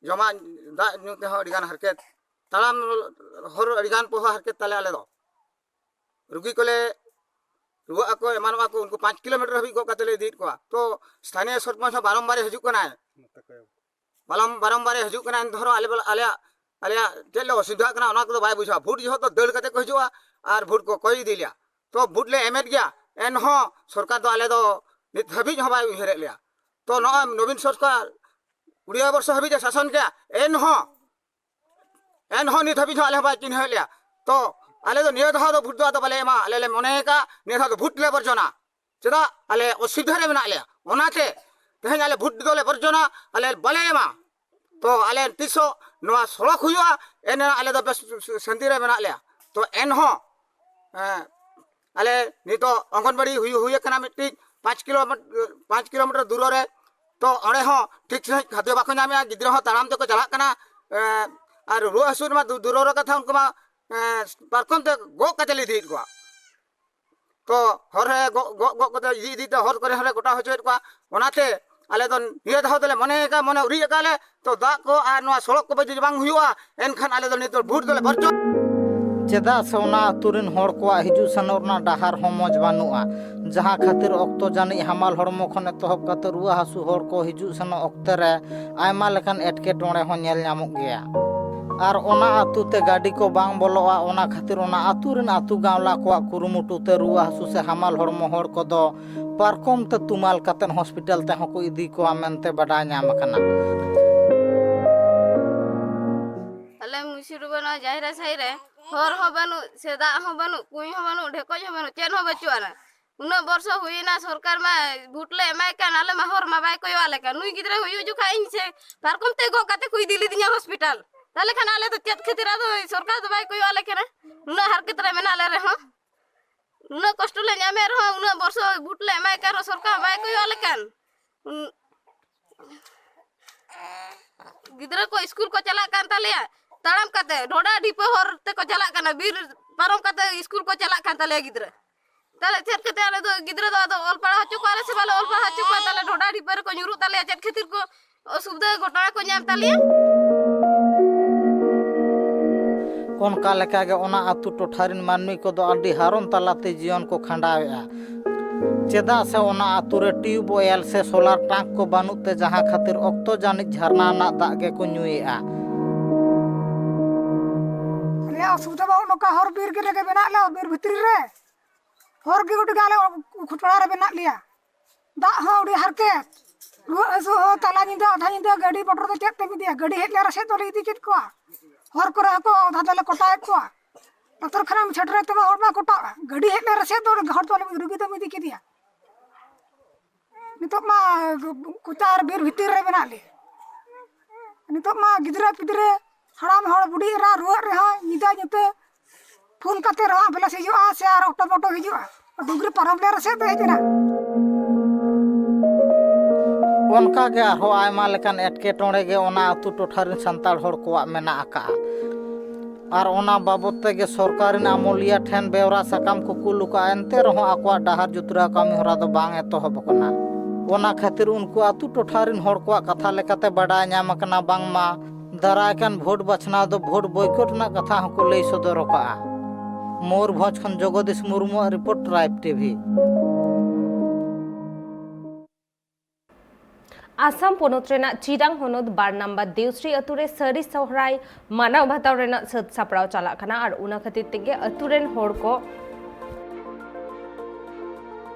ᱡᱚᱢᱟᱜ ᱫᱟᱜ ᱧᱩ ᱛᱮᱦᱚᱸ ᱟᱹᱰᱤᱜᱟᱱ ᱦᱟᱨᱠᱮᱛ, ᱛᱟᱲᱟᱢ ᱦᱚᱨ ᱟᱹᱰᱤᱜᱟᱱ ᱯᱚᱦᱟ ᱦᱟᱨᱠᱮᱛ ᱛᱟᱞᱮ ᱟᱞᱮ ᱫᱚ᱾ ᱨᱩᱜᱤ ᱠᱚᱞᱮ ᱨᱩᱣᱟᱹᱜ ᱟᱠᱚ, ᱮᱢᱟᱱᱚᱜ ᱟᱠᱚ, ᱩᱱᱠᱩ ᱯᱟᱸᱪ ᱠᱤᱞᱳᱢᱤᱴᱟᱨ ᱦᱟᱹᱵᱤᱡ ᱜᱚᱜ ᱠᱟᱛᱮ ᱞᱮ ᱤᱫᱤᱭᱮᱫ ᱠᱚᱣᱟ᱾ ᱛᱚ ᱥᱛᱷᱟᱱᱤᱭᱚ ᱥᱚᱨᱯᱚᱧᱪ ᱦᱚᱸ ᱵᱟᱨᱚᱢᱵᱟᱨᱮ ᱦᱤᱡᱩᱜ ᱠᱟᱱᱟᱭ, ᱵᱟᱨᱚᱢ ᱵᱟᱨᱚᱢᱵᱟᱨᱮ ᱦᱤᱡᱩᱜ ᱠᱟᱱᱟ, ᱮᱱ ᱫᱷᱚᱨᱚ ᱟᱞᱮ ᱵᱚᱞᱮ ᱟᱞᱮᱭᱟᱜ ᱟᱞᱮᱭᱟᱜ ᱪᱮᱫ ᱞᱮ ᱚᱥᱩᱵᱤᱫᱷᱟᱜ ᱠᱟᱱᱟ ᱚᱱᱟ ᱠᱚᱫᱚ ᱵᱟᱭ ᱵᱩᱡᱷᱟᱹᱣᱟ᱾ ᱵᱷᱳᱴ ᱡᱚᱦᱚᱜ ᱫᱚ ᱫᱟᱹᱲ ᱠᱟᱛᱮ ᱠᱚ ᱦᱤᱡᱩᱜᱼᱟ ᱟᱨ ᱵᱷᱳᱴ ᱠᱚ ᱠᱚᱭ ᱤᱫᱤ ᱞᱮᱭᱟ᱾ ᱛᱚ ᱵᱷᱳᱴ ᱞᱮ ᱮᱢᱮᱫ ᱜᱮᱭᱟ, ᱮᱱᱦᱚᱸ ᱥᱚᱨᱠᱟᱨ ᱫᱚ ᱟᱞᱮ ᱫᱚ ᱱᱤᱛ ᱦᱟᱹᱵᱤᱡ ᱦᱚᱸ ᱵᱟᱭ ᱩᱭᱦᱟᱹᱨᱮᱫ ᱞᱮᱭᱟ᱾ ᱛᱚ ᱱᱚᱜᱼᱚᱭ ᱱᱚᱵᱤᱱ ᱥᱚᱨᱠᱟᱨ ᱠᱩᱲᱤ ᱵᱚᱨᱥᱚ ᱦᱟᱹᱵᱤᱡ ᱮ ᱥᱟᱥᱚᱱ ᱠᱮᱜᱼᱟ, ᱮᱱᱦᱚᱸ ᱮᱱᱦᱚᱸ ᱱᱤᱛ ᱦᱟᱹᱵᱤᱡ ᱦᱚᱸ ᱟᱞᱮ ᱦᱚᱸ ᱵᱟᱭ ᱪᱤᱱᱦᱟᱹᱣᱮᱫ ᱞᱮᱭᱟ᱾ ᱛᱚ ᱟᱞᱮ ᱫᱚ ᱱᱤᱭᱟᱹ ᱫᱷᱟᱣ ᱫᱚ ᱵᱷᱳᱴ ᱫᱚ ᱟᱫᱚ ᱵᱟᱞᱮ ᱮᱢᱟ, ᱟᱞᱮ ᱞᱮ ᱢᱚᱱᱮ ᱟᱠᱟᱫ ᱱᱤᱭᱟᱹ ᱫᱷᱟᱣ ᱫᱚ ᱵᱷᱳᱴ ᱞᱮ ᱵᱚᱨᱡᱚᱱᱟ᱾ ᱪᱮᱫᱟᱜ? ᱟᱞᱮ ᱚᱥᱩᱵᱤᱫᱷᱟ ᱨᱮ ᱢᱮᱱᱟᱜ ᱞᱮᱭᱟ, ᱚᱱᱟᱛᱮ ᱛᱮᱦᱮᱧ ᱟᱞᱮ ᱵᱷᱳᱴ ᱫᱚᱞᱮ ᱵᱚᱨᱡᱚᱱᱟ, ᱟᱞᱮ ᱵᱟᱞᱮ ᱮᱢᱟ᱾ ᱛᱚ ᱟᱞᱮ ᱛᱤᱥ ᱦᱚᱸ ᱱᱚᱣᱟ ᱥᱚᱲᱚᱠ ᱦᱩᱭᱩᱜᱼᱟ, ᱮᱱ ᱟᱞᱮ ᱫᱚ ᱵᱮᱥ ᱥᱟᱹᱱᱛᱤ ᱨᱮ ᱢᱮᱱᱟᱜ ᱞᱮᱭᱟ᱾ ᱛᱚ ᱮᱱᱦᱚᱸ ᱦᱮᱸ, ᱟᱞᱮ ᱱᱤᱛᱚᱜ ᱚᱝᱜᱚᱱᱵᱟᱲᱤ ᱦᱩᱭ ᱦᱩᱭ ᱟᱠᱟᱱᱟ ᱢᱤᱫᱴᱤᱡ ᱯᱟᱸᱪ ᱠᱤᱞᱳᱢᱤᱴᱟᱨ, ᱯᱟᱸᱪ ᱠᱤᱞᱳᱢᱤᱴᱟᱨ ᱫᱩᱨᱚ ᱨᱮ᱾ ᱛᱚ ᱚᱸᱰᱮ ᱦᱚᱸ ᱴᱷᱤᱠ ᱥᱟᱺᱦᱤᱡ ᱠᱷᱟᱫᱽᱭᱚ ᱵᱟᱠᱚ ᱧᱟᱢᱮᱜᱼᱟ, ᱜᱤᱫᱽᱨᱟᱹ ᱦᱚᱸ ᱛᱟᱲᱟᱢ ᱛᱮᱠᱚ ᱪᱟᱞᱟᱜ ᱠᱟᱱᱟ᱾ ᱮᱸ, ᱟᱨ ᱨᱩᱣᱟᱹ ᱦᱟᱹᱥᱩ ᱨᱮᱢᱟ ᱫᱩ- ᱫᱩᱨᱚ ᱨᱮ ᱠᱟᱛᱷᱟ, ᱩᱱᱠᱩ ᱢᱟ ᱮᱸ, ᱯᱟᱨᱠᱚᱢ ᱛᱮ ᱜᱚᱜ ᱠᱟᱛᱮ ᱞᱮ ᱤᱫᱤᱭᱮᱫ ᱠᱚᱣᱟ᱾ ᱛᱚ ᱦᱚᱨ ᱨᱮ ᱜᱚᱜ ᱜᱚᱜ ᱜᱚᱜ ᱠᱟᱛᱮ ᱤᱫᱤ ᱤᱫᱤ ᱛᱮ ᱦᱚᱨ ᱠᱚᱨᱮ ᱦᱚᱸᱞᱮ ᱜᱚᱴᱟ ᱦᱚᱪᱚᱭᱮᱫ ᱠᱚᱣᱟ᱾ ᱚᱱᱟᱛᱮ ᱟᱞᱮ ᱫᱚ ᱱᱤᱭᱟᱹ ᱫᱷᱟᱣ ᱫᱚᱞᱮ ᱢᱚᱱᱮ ᱟᱠᱟᱫ, ᱢᱚᱱᱮ ᱩᱨᱤᱡ ᱟᱠᱟᱫ ᱞᱮ, ᱛᱚ ᱫᱟᱜ ᱠᱚ ᱟᱨ ᱱᱚᱣᱟ ᱥᱚᱲᱚᱠ ᱠᱚ ᱡᱩᱫᱤ ᱵᱟᱝ ᱦᱩᱭᱩᱜᱼᱟ, ᱮᱱᱠᱷᱟᱱ ᱟᱞᱮ ᱫᱚ ᱱᱤᱛ ᱫᱚ ᱵᱷᱳᱴ ᱫᱚᱞᱮ ᱵᱚᱨᱡᱚᱱ᱾ ᱪᱮᱫᱟᱜ ᱥᱮ ᱚᱱᱟ ᱟᱹᱛᱩ ᱨᱮᱱ ᱦᱚᱲ ᱠᱚᱣᱟᱜ ᱦᱤᱡᱩᱜ ᱥᱮᱱᱚᱜ ᱨᱮᱱᱟᱜ ᱰᱟᱦᱟᱨ ᱦᱚᱸ ᱢᱚᱡᱽ ᱵᱟᱹᱱᱩᱜᱼᱟ, ᱡᱟᱦᱟᱸ ᱠᱷᱟᱹᱛᱤᱨ ᱚᱠᱛᱚ ᱡᱟᱹᱱᱤᱡ ᱦᱟᱢᱟᱞ ᱦᱚᱲᱢᱚ ᱠᱷᱚᱱ ᱮᱛᱚᱦᱚᱵ ᱠᱟᱛᱮ ᱨᱩᱣᱟᱹ ᱦᱟᱹᱥᱩ ᱦᱚᱲ ᱠᱚ ᱦᱤᱡᱩᱜ ᱥᱮᱱᱚᱜ ᱚᱠᱛᱮ ᱨᱮ ᱟᱭᱢᱟ ᱞᱮᱠᱟᱱ ᱮᱴᱠᱮᱴᱚᱬᱮ ᱦᱚᱸ ᱧᱮᱞ ᱧᱟᱢᱚᱜ ᱜᱮᱭᱟ᱾ ᱟᱨ ᱚᱱᱟ ᱟᱹᱛᱩ ᱛᱮ ᱜᱟᱹᱰᱤ ᱠᱚ ᱵᱟᱝ ᱵᱚᱞᱚᱜᱼᱟ᱾ ᱚᱱᱟ ᱠᱷᱟᱹᱛᱤᱨ ᱚᱱᱟ ᱟᱹᱛᱩ ᱨᱮᱱ ᱟᱹᱛᱩ ᱜᱟᱶᱞᱟ ᱠᱚᱣᱟᱜ ᱠᱩᱨᱩᱢᱩᱴᱩ ᱛᱮ ᱨᱩᱣᱟᱹ ᱦᱟᱹᱥᱩ ᱥᱮ ᱦᱟᱢᱟᱞ ᱦᱚᱲᱢᱚ ᱦᱚᱲ ᱠᱚᱫᱚ ᱯᱟᱨᱠᱚᱢ ᱛᱮ ᱛᱩᱢᱟᱹᱞ ᱠᱟᱛᱮ ᱦᱚᱥᱯᱤᱴᱟᱞ ᱛᱮᱦᱚᱸ ᱠᱚ ᱤᱫᱤ ᱠᱚᱣᱟ ᱢᱮᱱᱛᱮ ᱵᱟᱰᱟᱭ ᱧᱟᱢ ᱟᱠᱟᱱᱟ᱾ ᱟᱞᱮ ᱢᱩᱪᱤᱰᱩᱵᱟᱹ ᱱᱚᱣᱟ ᱡᱟᱦᱮᱨᱟ ᱥᱟᱹᱭ ᱨᱮ ᱦᱚᱨ ᱦᱚᱸ ᱵᱟᱹᱱᱩᱜ, ᱥᱮ ᱫᱟᱜ ᱦᱚᱸ ᱵᱟᱹᱱᱩᱜ, ᱠᱩᱧ ᱦᱚᱸ ᱵᱟᱹᱱᱩᱜ, ᱰᱷᱮᱠᱚᱡ ᱦᱚᱸ ᱵᱟᱹᱱᱩᱜ, ᱪᱮᱫ ᱦᱚᱸ ᱵᱟᱹᱪᱩᱜ ᱟᱱᱟ᱾ ᱩᱱᱟᱹᱜ ᱵᱚᱨᱥᱚ ᱦᱩᱭᱮᱱᱟ, ᱥᱚᱨᱠᱟᱨ ᱢᱟ ᱵᱷᱳᱴ ᱞᱮ ᱮᱢᱟᱭ ᱠᱟᱱ, ᱟᱞᱮ ᱢᱟ ᱦᱚᱨ ᱢᱟ ᱵᱟᱭ ᱠᱚᱭᱚᱜ ᱟᱞᱮ ᱠᱟᱱ᱾ ᱱᱩᱭ ᱜᱤᱫᱽᱨᱟᱹ ᱦᱩᱭᱩᱜ ᱡᱚᱠᱷᱟᱡ ᱤᱧ ᱥᱮ ᱯᱟᱨᱠᱚᱢ ᱛᱮ ᱜᱚᱜ ᱠᱟᱛᱮ ᱠᱚ ᱤᱫᱤ ᱞᱤᱫᱤᱧᱟ ᱦᱚᱥᱯᱤᱴᱟᱞ᱾ ᱛᱟᱦᱞᱮ ᱠᱷᱟᱱ ᱟᱞᱮ ᱫᱚ ᱪᱮᱫ ᱠᱷᱟᱹᱛᱤᱨ ᱟᱫᱚ ᱥᱚᱨᱠᱟᱨ ᱫᱚ ᱵᱟᱭ ᱠᱚᱭᱚᱜ ᱟᱞᱮ ᱠᱟᱱᱟ? ᱩᱱᱟᱹᱜ ᱦᱟᱨᱠᱮᱛ ᱨᱮ ᱢᱮᱱᱟᱜ ᱞᱮ ᱨᱮᱦᱚᱸ, ᱩᱱᱟᱹᱜ ᱠᱚᱥᱴᱚ ᱞᱮ ᱧᱟᱢᱮᱫ ᱨᱮᱦᱚᱸ, ᱩᱱᱟᱹᱜ ᱵᱚᱨᱥᱚ ᱵᱷᱳᱴ ᱞᱮ ᱮᱢᱟᱭ ᱠᱟᱱ ᱨᱮᱦᱚᱸ ᱥᱚᱨᱠᱟᱨ ᱵᱟᱭ ᱠᱚᱭᱚᱜ ᱟᱞᱮ ᱠᱟᱱ᱾ ᱩᱱ-, ᱜᱤᱫᱽᱨᱟᱹ ᱠᱚ ᱥᱠᱩᱞ ᱠᱚ ᱪᱟᱞᱟᱜ ᱠᱟᱱ ᱛᱟᱞᱮᱭᱟ ᱛᱟᱲᱟᱢ ᱠᱟᱛᱮ, ᱰᱷᱚᱰᱟ ᱰᱷᱤᱯᱟᱹ ᱦᱚᱨ ᱛᱮᱠᱚ ᱪᱟᱞᱟᱜ ᱠᱟᱱᱟ, ᱵᱤᱨ ᱯᱟᱨᱚᱢ ᱠᱟᱛᱮ ᱥᱠᱩᱞ ᱠᱚ ᱪᱟᱞᱟᱜ ᱠᱟᱱ ᱛᱟᱞᱮᱭᱟ ᱜᱤᱫᱽᱨᱟᱹ᱾ ᱛᱟᱦᱞᱮ ᱪᱮᱫ ᱠᱷᱟᱹᱛᱤᱨ ᱟᱞᱮ ᱫᱚ ᱜᱤᱫᱽᱨᱟᱹ ᱫᱚ ᱟᱫᱚ ᱚᱞ ᱯᱟᱲᱦᱟᱣ ᱦᱚᱪᱚ ᱠᱚᱣᱟ ᱞᱮ ᱥᱮ ᱵᱟᱞᱮ ᱚᱞ ᱯᱟᱲᱦᱟᱣ ᱦᱚᱪᱚ ᱠᱚᱣᱟ? ᱛᱟᱦᱞᱮ ᱰᱷᱚᱰᱟ ᱰᱷᱤᱯᱟᱹ ᱨᱮᱠᱚ ᱧᱩᱨᱩᱜ ᱛᱟᱞᱮᱭᱟ, ᱪᱮᱫ ᱠᱷᱟᱹᱛᱤᱨ ᱠᱚ ᱚᱥᱩᱵᱤᱫᱷᱟ ᱜᱷᱚᱴᱟᱣ ᱠᱚ ᱧᱟᱢ ᱛᱟᱞᱮᱭᱟ᱾ ᱚᱱᱠᱟ ᱞᱮᱠᱟᱜᱮ ᱚᱱᱟ ᱟᱹᱛᱩ ᱴᱚᱴᱷᱟ ᱨᱮᱱ ᱢᱟᱹᱱᱢᱤ ᱠᱚᱫᱚ ᱟᱹᱰᱤ ᱦᱟᱨᱚᱱ ᱛᱟᱞᱟᱛᱮ ᱡᱤᱭᱚᱱ ᱠᱚ ᱠᱷᱟᱸᱰᱟᱣᱮᱫᱼᱟ᱾ ᱪᱮᱫᱟᱜ ᱥᱮ ᱚᱱᱟ ᱟᱹᱛᱩ ᱨᱮ ᱴᱤᱭᱩᱵᱽ ᱳᱭᱮᱞ ᱥᱮ ᱥᱳᱞᱟᱨ ᱴᱟᱝᱠ ᱠᱚ ᱵᱟᱹᱱᱩᱜ ᱛᱮ, ᱡᱟᱦᱟᱸ ᱠᱷᱟᱹᱛᱤᱨ ᱚᱠᱛᱚ ᱡᱟᱹᱱᱤᱡ ᱡᱷᱟᱨᱱᱟ ᱨᱮᱱᱟᱜ ᱫᱟᱜ ᱜᱮᱠᱚ ᱧᱩᱭᱮᱫᱼᱟ᱾ ᱟᱞᱮᱭᱟᱜ ᱚᱥᱩᱵᱤᱫᱷᱟ ᱢᱟ ᱱᱚᱝᱠᱟ, ᱦᱚᱨ ᱵᱤᱨ ᱨᱮᱜᱮ ᱢᱮᱱᱟᱜ ᱞᱮᱭᱟ, ᱵᱤᱨ ᱵᱷᱤᱛᱨᱤ ᱨᱮ᱾ ᱦᱚᱨ ᱜᱮ ᱜᱚᱴᱟ ᱜᱮ ᱟᱞᱮ ᱠᱷᱩᱴᱲᱟ ᱨᱮ ᱢᱮᱱᱟᱜ ᱞᱮᱭᱟ᱾ ᱫᱟᱜ ᱦᱚᱸ ᱟᱹᱰᱤ ᱦᱟᱨᱠᱮᱛ, ᱨᱩᱣᱟᱹᱜ ᱦᱟᱹᱥᱩ ᱦᱚᱸ ᱛᱟᱞᱟ ᱧᱤᱫᱟᱹ, ᱟᱫᱷᱟ ᱧᱤᱫᱟᱹ ᱜᱟᱹᱰᱤ ᱢᱚᱴᱚᱨ ᱫᱚ ᱪᱮᱫ ᱛᱮᱢ ᱤᱫᱤᱭᱟ? ᱜᱟᱹᱰᱤ ᱦᱮᱡ ᱞᱮᱱ ᱨᱮᱥᱮᱫ ᱫᱚᱞᱮ ᱤᱫᱤ ᱠᱮᱫ ᱠᱚᱣᱟ᱾ ᱦᱚᱨ ᱠᱚᱨᱮ ᱦᱚᱸᱠᱚ ᱟᱫᱷᱟ ᱫᱚᱞᱮ ᱠᱚᱴᱟᱭᱮᱫ ᱠᱚᱣᱟ᱾ ᱰᱟᱠᱛᱚᱨ ᱠᱷᱟᱱᱟᱢ ᱥᱮᱴᱮᱨᱮᱫ ᱛᱮᱢᱟ ᱦᱚᱲ ᱢᱟ ᱠᱚᱴᱟᱜᱼᱟ, ᱜᱟᱹᱰᱤ ᱦᱮᱡ ᱞᱮᱱ ᱨᱮᱥᱮᱫ ᱫᱚ ᱦᱚᱲ ᱫᱚ ᱨᱩᱜᱤ ᱫᱚᱢ ᱤᱫᱤ ᱠᱮᱫᱮᱭᱟ᱾ ᱱᱤᱛᱚᱜ ᱢᱟ ᱠᱚᱪᱟ ᱟᱨ ᱵᱤᱨ ᱵᱷᱤᱛᱤᱨ ᱨᱮ ᱢᱮᱱᱟᱜ ᱞᱮᱭᱟ᱾ ᱱᱤᱛᱚᱜ ᱢᱟ ᱜᱤᱫᱽᱨᱟᱹ ᱯᱤᱫᱽᱨᱟᱹ, ᱦᱟᱲᱟᱢ ᱦᱚᱲ, ᱵᱩᱰᱷᱤ ᱮᱨᱟ, ᱨᱩᱣᱟᱹᱜ ᱨᱮᱦᱚᱸ ᱧᱤᱫᱟᱹ ᱧᱩᱛᱟᱹ ᱯᱷᱳᱱ ᱠᱟᱛᱮ ᱨᱮᱦᱚᱸ ambulance ᱦᱤᱡᱩᱜᱼᱟ ᱥᱮ ᱟᱨ ᱚᱴᱳ ᱢᱚᱴᱳ ᱦᱤᱡᱩᱜᱼᱟ᱾ ᱰᱩᱝᱨᱤ ᱯᱟᱨᱚᱢ ᱞᱮ ᱨᱮᱥᱮᱫ ᱫᱚ ᱦᱮᱡ ᱮᱱᱟ᱾ ᱚᱱᱠᱟ ᱜᱮ ᱟᱨᱦᱚᱸ ᱟᱭᱢᱟ ᱞᱮᱠᱟᱱ ᱮᱴᱠᱮᱴᱚᱬᱮ ᱜᱮ ᱚᱱᱟ ᱟᱹᱛᱩ ᱴᱚᱴᱷᱟ ᱨᱮᱱ ᱥᱟᱱᱛᱟᱲ ᱦᱚᱲ ᱠᱚᱣᱟᱜ ᱢᱮᱱᱟᱜ ᱟᱠᱟᱫᱼᱟ᱾ ᱟᱨ ᱚᱱᱟ ᱵᱟᱵᱚᱫ ᱛᱮᱜᱮ ᱥᱚᱨᱠᱟᱨ ᱨᱮᱱ ᱟᱹᱢᱟᱹᱞᱤᱭᱟᱹ ᱴᱷᱮᱱ ᱵᱮᱣᱨᱟ ᱥᱟᱠᱟᱢ ᱠᱚ ᱠᱩᱞ ᱟᱠᱟᱫᱼᱟ, ᱮᱱᱛᱮ ᱨᱮᱦᱚᱸ ᱟᱠᱚᱣᱟᱜ ᱰᱟᱦᱟᱨ ᱡᱩᱛᱨᱟᱣ ᱠᱟᱹᱢᱤ ᱦᱚᱨᱟ ᱫᱚ ᱵᱟᱝ ᱮᱛᱚᱦᱚᱵ ᱟᱠᱟᱱᱟ᱾ ᱚᱱᱟ ᱠᱷᱟᱹᱛᱤᱨ ᱩᱱᱠᱩ ᱟᱹᱛᱩ ᱴᱚᱴᱷᱟ ᱨᱮᱱ ᱦᱚᱲ ᱠᱚᱣᱟᱜ ᱠᱟᱛᱷᱟ ᱞᱮᱠᱟᱛᱮ ᱵᱟᱰᱟᱭ ᱧᱟᱢ ᱟᱠᱟᱱᱟ, ᱵᱟᱝᱢᱟ ᱫᱟᱨᱟᱭ ᱠᱟᱱ ᱵᱷᱳᱴ ᱵᱟᱪᱷᱱᱟᱣ ᱫᱚ ᱵᱷᱳᱴ ᱵᱚᱭᱠᱚᱴ ᱨᱮᱱᱟᱜ ᱠᱟᱛᱷᱟ ᱦᱚᱸᱠᱚ ᱞᱟᱹᱭ ᱥᱚᱫᱚᱨ ᱟᱠᱟᱫᱼᱟ᱾ ᱢᱚᱭᱩᱨᱵᱷᱚᱸᱡᱽ ᱠᱷᱚᱱ ᱡᱚᱜᱚᱫᱤᱥ ᱢᱩᱨᱢᱩᱣᱟᱜ ᱨᱤᱯᱳᱨᱴ, ᱴᱨᱟᱭᱤᱵᱽ ᱴᱤᱵᱷᱤ᱾ ᱟᱥᱟᱢ ᱯᱚᱱᱚᱛ ᱨᱮᱱᱟᱜ ᱪᱤᱨᱟᱝ ᱦᱚᱱᱚᱛ ᱵᱟᱨ ᱱᱟᱢᱵᱟᱨ ᱫᱮᱣᱥᱨᱤ ᱟᱹᱛᱩ ᱨᱮ ᱥᱟᱹᱨᱤ ᱥᱚᱦᱨᱟᱭ ᱢᱟᱱᱟᱣ ᱵᱟᱛᱟᱣ ᱨᱮᱱᱟᱜ ᱥᱟᱹᱛ ᱥᱟᱯᱲᱟᱣ ᱪᱟᱞᱟᱜ ᱠᱟᱱᱟ ᱟᱨ ᱚᱱᱟ ᱠᱷᱟᱹᱛᱤᱨ ᱛᱮᱜᱮ ᱟᱹᱛᱩ ᱨᱮᱱ ᱦᱚᱲ ᱠᱚ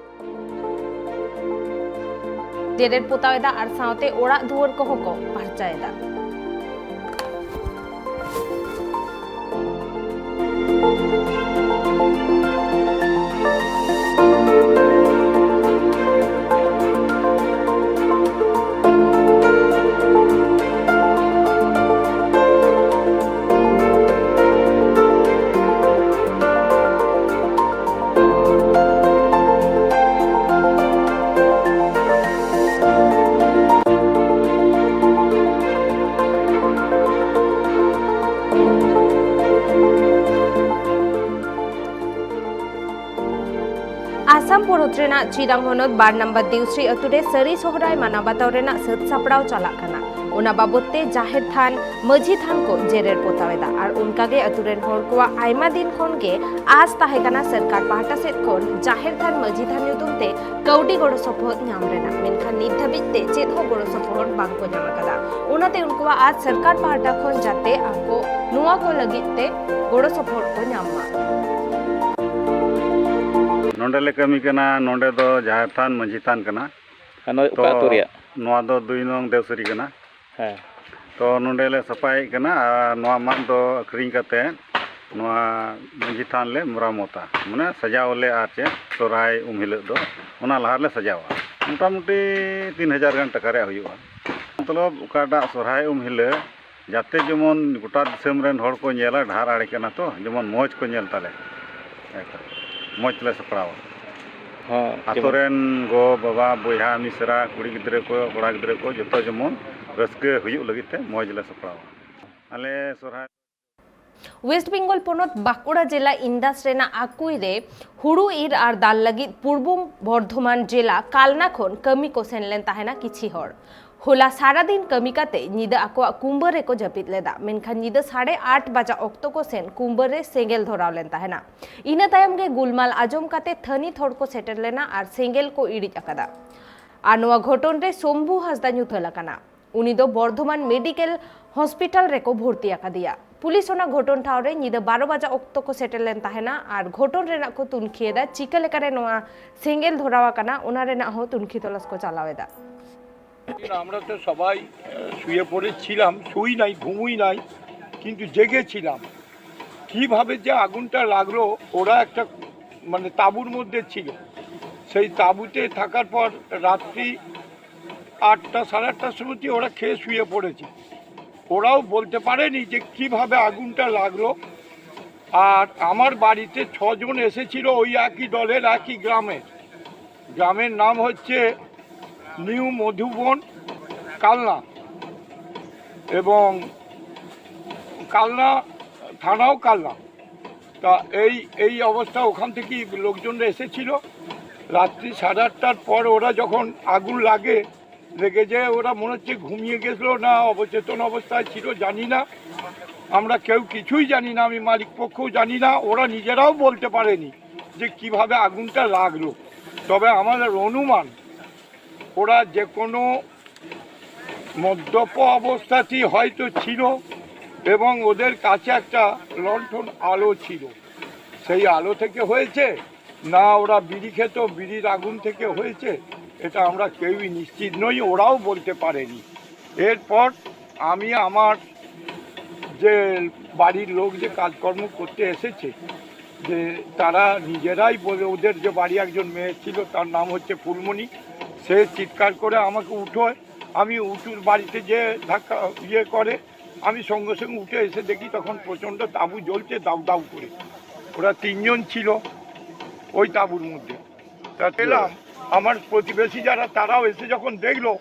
ᱡᱮᱨᱮᱲ ᱯᱚᱛᱟᱣ ᱮᱫᱟ ᱟᱨ ᱥᱟᱶᱛᱮ ᱚᱲᱟᱜ ᱫᱩᱣᱟᱹᱨ ᱠᱚᱦᱚᱸ ᱠᱚ ᱯᱷᱟᱨᱪᱟᱭᱮᱫᱟ᱾ ᱟᱥᱟᱢ ᱯᱚᱱᱚᱛ ᱨᱮᱱᱟᱜ ᱪᱤᱨᱟᱝ ᱦᱚᱱᱚᱛ ᱵᱟᱨ ᱱᱟᱢᱵᱟᱨ ᱫᱤᱣᱥᱨᱤ ᱟᱹᱛᱩ ᱨᱮ ᱥᱟᱹᱨᱤ ᱥᱚᱦᱨᱟᱭ ᱢᱟᱱᱟᱣ ᱵᱟᱛᱟᱣ ᱨᱮᱱᱟᱜ ᱥᱟᱹᱛ ᱥᱟᱯᱲᱟᱣ ᱪᱟᱞᱟᱜ ᱠᱟᱱᱟ᱾ ᱚᱱᱟ ᱵᱟᱵᱚᱛ ᱛᱮ ᱡᱟᱦᱮᱨ ᱛᱷᱟᱱ, ᱢᱟᱹᱡᱷᱤ ᱛᱷᱟᱱ ᱠᱚ ᱡᱮᱨᱮᱲ ᱯᱚᱛᱟᱣ ᱮᱫᱟ ᱟᱨ ᱚᱱᱠᱟ ᱜᱮ ᱟᱹᱛᱩ ᱨᱮᱱ ᱦᱚᱲ ᱠᱚᱣᱟᱜ ᱟᱭᱢᱟ ᱫᱤᱱ ᱠᱷᱚᱱ ᱜᱮ ᱟᱸᱥ ᱛᱟᱦᱮᱸ ᱠᱟᱱᱟ ᱥᱚᱨᱠᱟᱨ ᱯᱟᱦᱴᱟ ᱥᱮᱫ ᱠᱷᱚᱱ ᱡᱟᱦᱮᱨ ᱛᱷᱟᱱ, ᱢᱟᱹᱡᱷᱤ ᱛᱷᱟᱱ ᱧᱩᱛᱩᱢ ᱛᱮ ᱠᱟᱹᱣᱰᱤ ᱜᱚᱲᱚ ᱥᱚᱯᱚᱦᱚᱫ ᱧᱟᱢ ᱨᱮᱱᱟᱜ, ᱢᱮᱱᱠᱷᱟᱱ ᱱᱤᱛ ᱫᱷᱟᱹᱵᱤᱡ ᱛᱮ ᱪᱮᱫ ᱦᱚᱸ ᱜᱚᱲᱚ ᱥᱚᱯᱚᱦᱚᱫ ᱵᱟᱝ ᱠᱚ ᱧᱟᱢ ᱟᱠᱟᱫᱟ᱾ ᱚᱱᱟᱛᱮ ᱩᱱᱠᱩᱣᱟᱜ ᱟᱸᱥ ᱥᱚᱨᱠᱟᱨ ᱯᱟᱦᱴᱟ ᱠᱷᱚᱱ ᱡᱟᱛᱮ ᱟᱠᱚ ᱱᱚᱣᱟ ᱠᱚ ᱞᱟᱹᱜᱤᱫ ᱛᱮ ᱜᱚᱲᱚ ᱥᱚᱯᱚᱦᱚᱫ ᱠᱚ ᱧᱟᱢ ᱢᱟ᱾ ᱱᱚᱰᱮ ᱞᱮ ᱠᱟᱹᱢᱤ ᱠᱟᱱᱟ, ᱱᱚᱰᱮ ᱫᱚ ᱡᱟᱦᱮᱨ ᱛᱷᱟᱱ, ᱢᱟᱹᱡᱷᱤ ᱛᱷᱟᱱ ᱠᱟᱱᱟ᱾ ᱟᱨ ᱱᱚᱣᱟ ᱫᱚ ᱛᱚ, ᱚᱠᱟ ᱟᱹᱛᱩ ᱨᱮᱭᱟᱜ? ᱱᱚᱣᱟ ᱫᱚ ᱫᱩᱭ ᱱᱚᱝ ᱫᱮᱣᱥᱟᱹᱨᱤ ᱠᱟᱱᱟ᱾ ᱦᱮᱸ᱾ ᱛᱚ, ᱱᱚᱰᱮ ᱞᱮ ᱥᱟᱯᱷᱟᱭᱮᱫ ᱠᱟᱱᱟ ᱟᱨ ᱱᱚᱣᱟ ᱢᱟᱫ ᱫᱚ ᱟᱹᱠᱷᱨᱤᱧ ᱠᱟᱛᱮ ᱱᱚᱣᱟ ᱢᱟᱹᱡᱷᱤ ᱛᱷᱟᱱ ᱞᱮ ᱢᱮᱨᱟᱢᱚᱛᱟ, ᱢᱟᱱᱮ ᱥᱟᱡᱟᱣ ᱟᱞᱮ ᱟᱨ ᱪᱮᱫ ᱥᱚᱦᱨᱟᱭ ᱩᱢ ᱦᱤᱞᱳᱜ ᱫᱚ ᱚᱱᱟ ᱞᱟᱦᱟ ᱨᱮᱞᱮ ᱥᱟᱡᱟᱣᱟ᱾ ᱢᱚᱴᱟᱢᱩᱴᱤ ᱛᱤᱱ ᱦᱟᱡᱟᱨ ᱜᱟᱱ ᱴᱟᱠᱟ ᱨᱮᱭᱟᱜ ᱦᱩᱭᱩᱜᱼᱟ᱾ ᱢᱚᱛᱞᱚᱵ ᱚᱠᱟᱴᱟᱜ ᱥᱚᱦᱨᱟᱭ ᱩᱢ ᱦᱤᱞᱳᱜ ᱡᱟᱛᱮ ᱡᱮᱢᱚᱱ ᱜᱚᱴᱟ ᱫᱤᱥᱚᱢ ᱨᱮᱱ ᱦᱚᱲ ᱠᱚ ᱧᱮᱞᱟ, ᱰᱟᱦᱟᱨ ᱟᱲᱮ ᱠᱟᱱᱟ ᱛᱚ, ᱡᱮᱢᱚᱱ ᱢᱚᱡᱽ ᱠᱚ ᱧᱮᱞ ᱛᱟᱞᱮ, ᱮᱠᱫᱚᱢ ᱢᱚᱡᱽ ᱞᱮ ᱥᱟᱯᱲᱟᱣᱟ᱾ ᱦᱚᱸ, ᱟᱛᱳ ᱡᱮᱢᱚᱱ ᱨᱮᱱ ᱜᱚ, ᱵᱟᱵᱟ, ᱵᱚᱭᱦᱟ, ᱢᱤᱥᱨᱟ, ᱠᱩᱲᱤ ᱜᱤᱫᱽᱨᱟᱹ ᱠᱚ, ᱠᱚᱲᱟ ᱜᱤᱫᱽᱨᱟᱹ ᱠᱚ, ᱡᱚᱛᱚ ᱡᱮᱢᱚᱱ ᱨᱟᱹᱥᱠᱟᱹ ᱦᱩᱭᱩᱜ ᱞᱟᱹᱜᱤᱫ ᱛᱮ ᱢᱚᱡᱽ ᱞᱮ ᱥᱟᱯᱲᱟᱣᱟ᱾ ᱟᱞᱮ ᱥᱚᱦᱨᱟᱭ ᱳᱭᱮᱥᱴ ᱵᱮᱝᱜᱚᱞ ᱯᱚᱱᱚᱛ ᱵᱟᱸᱠᱩᱲᱟ ᱡᱮᱞᱟ ᱤᱱᱫᱟᱥ ᱨᱮᱱᱟᱜ ᱟᱠᱩᱭ ᱨᱮ ᱦᱩᱲᱩ ᱤᱨ ᱟᱨ ᱫᱟᱞ ᱞᱟᱹᱜᱤᱫ ᱯᱩᱨᱵᱚ ᱵᱚᱨᱫᱷᱚᱢᱟᱱ ᱡᱮᱞᱟ ᱠᱟᱞᱱᱟ ᱠᱷᱚᱱ ᱠᱟᱹᱢᱤ ᱠᱚ ᱥᱮᱱ ᱞᱮᱱ ᱛᱟᱦᱮᱱᱟ ᱠᱤᱪᱷᱤ ᱦᱚᱲ᱾ ᱦᱚᱞᱟ ᱥᱟᱨᱟ ᱫᱤᱱ ᱠᱟᱹᱢᱤ ᱠᱟᱛᱮ ᱧᱤᱫᱟᱹ ᱟᱠᱚᱣᱟᱜ ᱠᱩᱢᱵᱟᱹ ᱨᱮᱠᱚ ᱡᱟᱹᱯᱤᱫ ᱞᱮᱫᱟ, ᱢᱮᱱᱠᱷᱟᱱ ᱧᱤᱫᱟᱹ ᱥᱟᱲᱮ ᱟᱴ ᱵᱟᱡᱟ ᱚᱠᱛᱚ ᱠᱚ ᱥᱮᱱ ᱠᱩᱢᱵᱟᱹ ᱨᱮ ᱥᱮᱸᱜᱮᱞ ᱫᱷᱚᱨᱟᱣ ᱞᱮᱱ ᱛᱟᱦᱮᱱᱟ᱾ ᱤᱱᱟᱹ ᱛᱟᱭᱚᱢ ᱜᱮ ᱜᱩᱞᱢᱟᱞ ᱟᱸᱡᱚᱢ ᱠᱟᱛᱮ ᱛᱷᱟᱹᱱᱤᱛ ᱦᱚᱲ ᱠᱚ ᱥᱮᱴᱮᱨ ᱞᱮᱱᱟ ᱟᱨ ᱥᱮᱸᱜᱮᱞ ᱠᱚ ᱤᱲᱤᱡ ᱟᱠᱟᱫᱟ᱾ ᱟᱨ ᱱᱚᱣᱟ ᱜᱷᱚᱴᱚᱱ ᱨᱮ ᱥᱚᱢᱵᱷᱩ ᱦᱟᱸᱥᱫᱟ ᱧᱩᱛᱟᱹᱞ ᱟᱠᱟᱱᱟ᱾ ᱩᱱᱤ ᱫᱚ ᱵᱚᱨᱫᱷᱚᱢᱟᱱ ᱢᱮᱰᱤᱠᱮᱞ ᱦᱚᱥᱯᱤᱴᱟᱞ ᱨᱮᱠᱚ ᱵᱷᱚᱨᱛᱤ ᱟᱠᱟᱫᱮᱭᱟ᱾ ᱯᱩᱞᱤᱥ ᱚᱱᱟ ᱜᱷᱚᱴᱚᱱ ᱴᱷᱟᱶ ᱨᱮ ᱧᱤᱫᱟᱹ ᱵᱟᱨᱚ ᱵᱟᱡᱟ ᱚᱠᱛᱚ ᱠᱚ ᱥᱮᱴᱮᱨ ᱞᱮᱱ ᱛᱟᱦᱮᱱᱟ ᱟᱨ ᱜᱷᱚᱴᱚᱱ ᱨᱮᱱᱟᱜ ᱠᱚ ᱛᱩᱱᱠᱷᱤ ᱮᱫᱟ᱾ ᱪᱤᱠᱟᱹ ᱞᱮᱠᱟᱨᱮ ᱱᱚᱣᱟ ᱥᱮᱸᱜᱮᱞ ᱫᱷᱚᱨᱟᱣ ᱟᱠᱟᱱᱟ, ᱚᱱᱟ ᱨᱮᱱᱟᱜ ᱦᱚᱸ ᱛᱩᱱᱠᱷᱤ ᱛᱚᱞᱟᱥ ᱠᱚ ᱪᱟᱞᱟᱣ ᱮᱫᱟ᱾ আমরা তো সবাই শুয়ে পড়েছিলাম, শুই নাই, ঘুমই নাই, কিন্তু জেগেছিলাম। কিভাবে যে আগুনটা লাগলো, ওরা একটা মানে তাঁবুর মধ্যে ছিল। সেই তাঁবুতে থাকার পর রাত্রি আটটা, সাড়ে আটটার সময় ওরা খেয়ে শুয়ে পড়েছে। ওরাও বলতে পারেনি যে কিভাবে আগুনটা লাগলো। আর আমার বাড়িতে ছজন এসেছিল ওই একই দলের, একই গ্রামের। গ্রামের নাম হচ্ছে নিউ মধুবন কালনা এবং কালনা থানাও কালনা। তা এই এই অবস্থা, ওখান থেকে লোকজন এসেছিল। রাত্রি সাড়ে আটটার পর ওরা যখন আগুন লাগে, লেগে যে ওরা মনে হচ্ছে ঘুমিয়ে গেছিল না অবচেতন অবস্থায় ছিল জানি না। আমরা কেউ কিছুই জানি না, আমি মালিক পক্ষও জানি না, ওরা নিজেরাও বলতে পারেনি যে কিভাবে আগুনটা লাগলো। তবে আমাদের অনুমান, ওরা যে কোনো মদ্যপ অবস্থাতেই হয়তো ছিল এবং ওদের কাছে একটা লণ্ঠন আলো ছিল, সেই আলো থেকে হয়েছে, না ওরা বিড়ি খেত, বিড়ির আগুন থেকে হয়েছে, এটা আমরা কেউই নিশ্চিত নই, ওরাও বলতে পারেনি। এরপর আমি আমার যে বাড়ির লোক যে কাজকর্ম করতে এসেছে, যে তারা নিজেরাই বলে, ওদের যে বাড়ি একজন মেয়ে ছিল, তার নাম হচ্ছে ফুলমণি, সে চিৎকার করে আমাকে উঠোয়, আমি উঁচুর বাড়িতে যে ধাক্কা ইয়ে করে, আমি সঙ্গে সঙ্গে উঠে এসে দেখি তখন প্রচণ্ড তাঁবু জ্বলছে দাউ দাউ করে। ওরা তিনজন ছিল ওই তাঁবুর মধ্যে। তা পেলাম, আমার প্রতিবেশী যারা, তারাও এসে যখন দেখলো,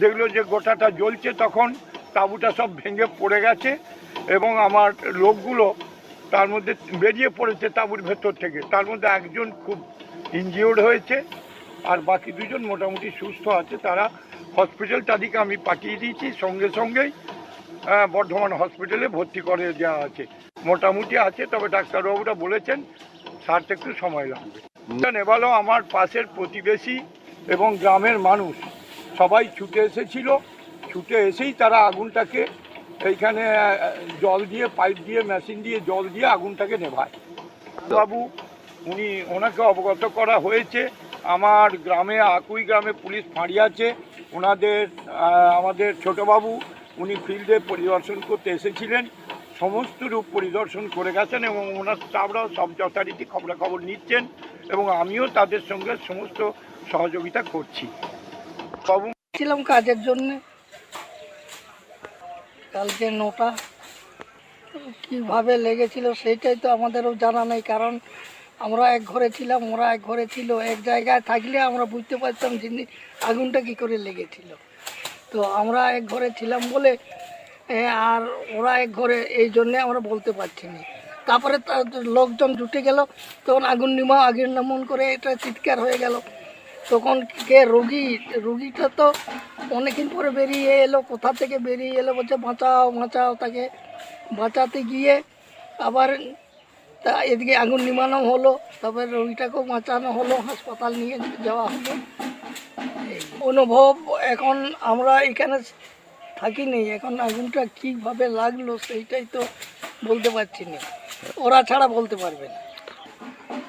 দেখলো যে গোটাটা জ্বলছে, তখন তাঁবুটা সব ভেঙে পড়ে গেছে এবং আমার লোকগুলো তার মধ্যে বেরিয়ে পড়েছে তাঁবুর ভেতর থেকে। তার মধ্যে একজন খুব ইনজিওর্ড হয়েছে, আর বাকি দুজন মোটামুটি সুস্থ আছে। তারা হসপিটাল, তাদেরকে আমি পাঠিয়ে দিয়েছি সঙ্গে সঙ্গেই, আহ, বর্ধমান হসপিটালে ভর্তি করে দেওয়া আছে। মোটামুটি আছে, তবে ডাক্তারবাবুরা বলেছেন সারতে একটু সময় লাগবে। নেভালো আমার পাশের প্রতিবেশী, এবং গ্রামের মানুষ সবাই ছুটে এসেছিল। ছুটে এসেই তারা আগুনটাকে এইখানে, আহ, জল দিয়ে, পাইপ দিয়ে, মেশিন দিয়ে জল দিয়ে আগুনটাকে নেভায়। বাবু, উনি, ওনাকে অবগত করা হয়েছে। আমার গ্রামে, আকুই গ্রামে পুলিশ ফাঁড়ি আছে। ওনাদের, আহ, আমাদের ছোটবাবু, উনি ফিল্ডে পরিদর্শন করতে এসেছিলেন, সমস্ত রূপ পরিদর্শন করে গেছেন এবং ওনার স্টাফরাও সব যথারীতি খবরাখবর নিচ্ছেন এবং আমিও তাদের সঙ্গে সমস্ত সহযোগিতা করছি। বাবু, ছিলাম কাজের জন্য কালকে নটা। কিভাবে লেগেছিল সেটাই তো আমাদেরও জানা নেই, কারণ আমরা এক ঘরে ছিলাম, ওরা এক ঘরে ছিল। এক জায়গায় থাকলে আমরা বুঝতে পারতাম যে আগুনটা কী করে লেগেছিল। তো আমরা এক ঘরে ছিলাম বলে, এ, আর ওরা এক ঘরে, এই জন্যে আমরা বলতে পারছি না। তারপরে তা- লোকজন জুটে গেল, তখন আগুন নিমা, আগুন নিমন করে এটা চিৎকার হয়ে গেল। তখন কে রোগী, রোগীটা তো অনেকদিন পরে বেরিয়ে এলো, কোথা থেকে বেরিয়ে এলো, বলছে বাঁচাও, বাঁচাও। তাকে বাঁচাতে গিয়ে আবার তা এদিকে আগুন নিমানো হলো, তারপরে রোগীটাকেও বাঁচানো হলো, হাসপাতাল নিয়ে যাওয়া হলো। এই অনুভব, এখন আমরা এখানে থাকি নেই, এখন আগুনটা কীভাবে লাগলো সেইটাই তো বলতে পারছি না, ওরা ছাড়া বলতে পারবে না।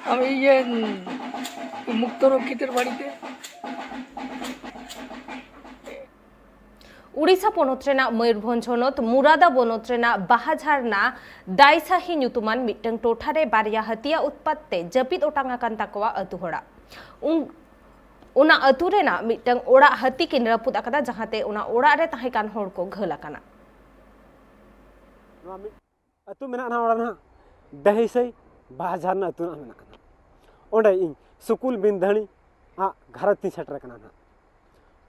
আমি ইয়ে উম, মুক্তরক্ষিতের বাড়িতে। ᱳᱰᱤᱥᱟ ᱯᱚᱱᱚᱛ ᱨᱮᱱᱟᱜ ᱢᱚᱭᱩᱨᱵᱷᱚᱸᱡᱽ ᱦᱚᱱᱚᱛ ᱢᱩᱨᱟᱫᱟ ᱵᱚᱱᱚᱛ ᱨᱮᱱᱟᱜ ᱵᱟᱦᱟᱡᱷᱟᱨᱱᱟ ᱫᱟᱭᱥᱟᱦᱤ ᱧᱩᱛᱩᱢᱟᱱ ᱢᱤᱫᱴᱟᱝ ᱴᱚᱴᱷᱟ ᱨᱮ ᱵᱟᱨᱭᱟ ᱦᱟᱹᱛᱤᱭᱟᱜ ᱩᱛᱯᱟᱛ ᱛᱮ ᱡᱟᱹᱯᱤᱫ ᱚᱴᱟᱝ ᱟᱠᱟᱱ ᱛᱟᱠᱚᱣᱟ ᱟᱹᱛᱩ ᱦᱚᱲᱟᱜ᱾ ᱩᱱ- ᱚᱱᱟ ᱟᱹᱛᱩ ᱨᱮᱱᱟᱜ ᱢᱤᱫᱴᱟᱝ ᱚᱲᱟᱜ ᱦᱟᱹᱛᱤ ᱠᱤᱱ ᱨᱟᱹᱯᱩᱫ ᱟᱠᱟᱫᱟ, ᱡᱟᱦᱟᱸᱛᱮ ᱚᱱᱟ ᱚᱲᱟᱜ ᱨᱮ ᱛᱟᱦᱮᱸ ᱠᱟᱱ ᱦᱚᱲ ᱠᱚ ᱜᱷᱟᱹᱞ ᱟᱠᱟᱱᱟ᱾ ᱱᱚᱣᱟ ᱢᱤᱫ ᱟᱹᱛᱩ ᱢᱮᱱᱟᱜᱼᱟ ᱱᱟᱦᱟᱜ, ᱚᱸᱰᱮ ᱱᱟᱦᱟᱜ ᱰᱟᱹᱦᱤᱥᱟᱹᱭ ᱵᱟᱦᱟ ᱡᱷᱟᱨᱱᱟ ᱟᱹᱛᱩ ᱱᱟᱦᱟᱜ ᱢᱮᱱᱟᱜᱼᱟ᱾ ᱚᱸᱰᱮ ᱤᱧ ᱥᱩᱠᱩᱞ ᱵᱤᱱᱫᱷᱟᱹᱲᱤ ᱟᱜ ᱜᱷᱟᱨᱚᱸᱡᱽ ᱛᱤᱧ ᱥᱮᱴᱮᱨ ᱟᱠᱟᱱᱟ ᱱᱟᱦᱟᱜ᱾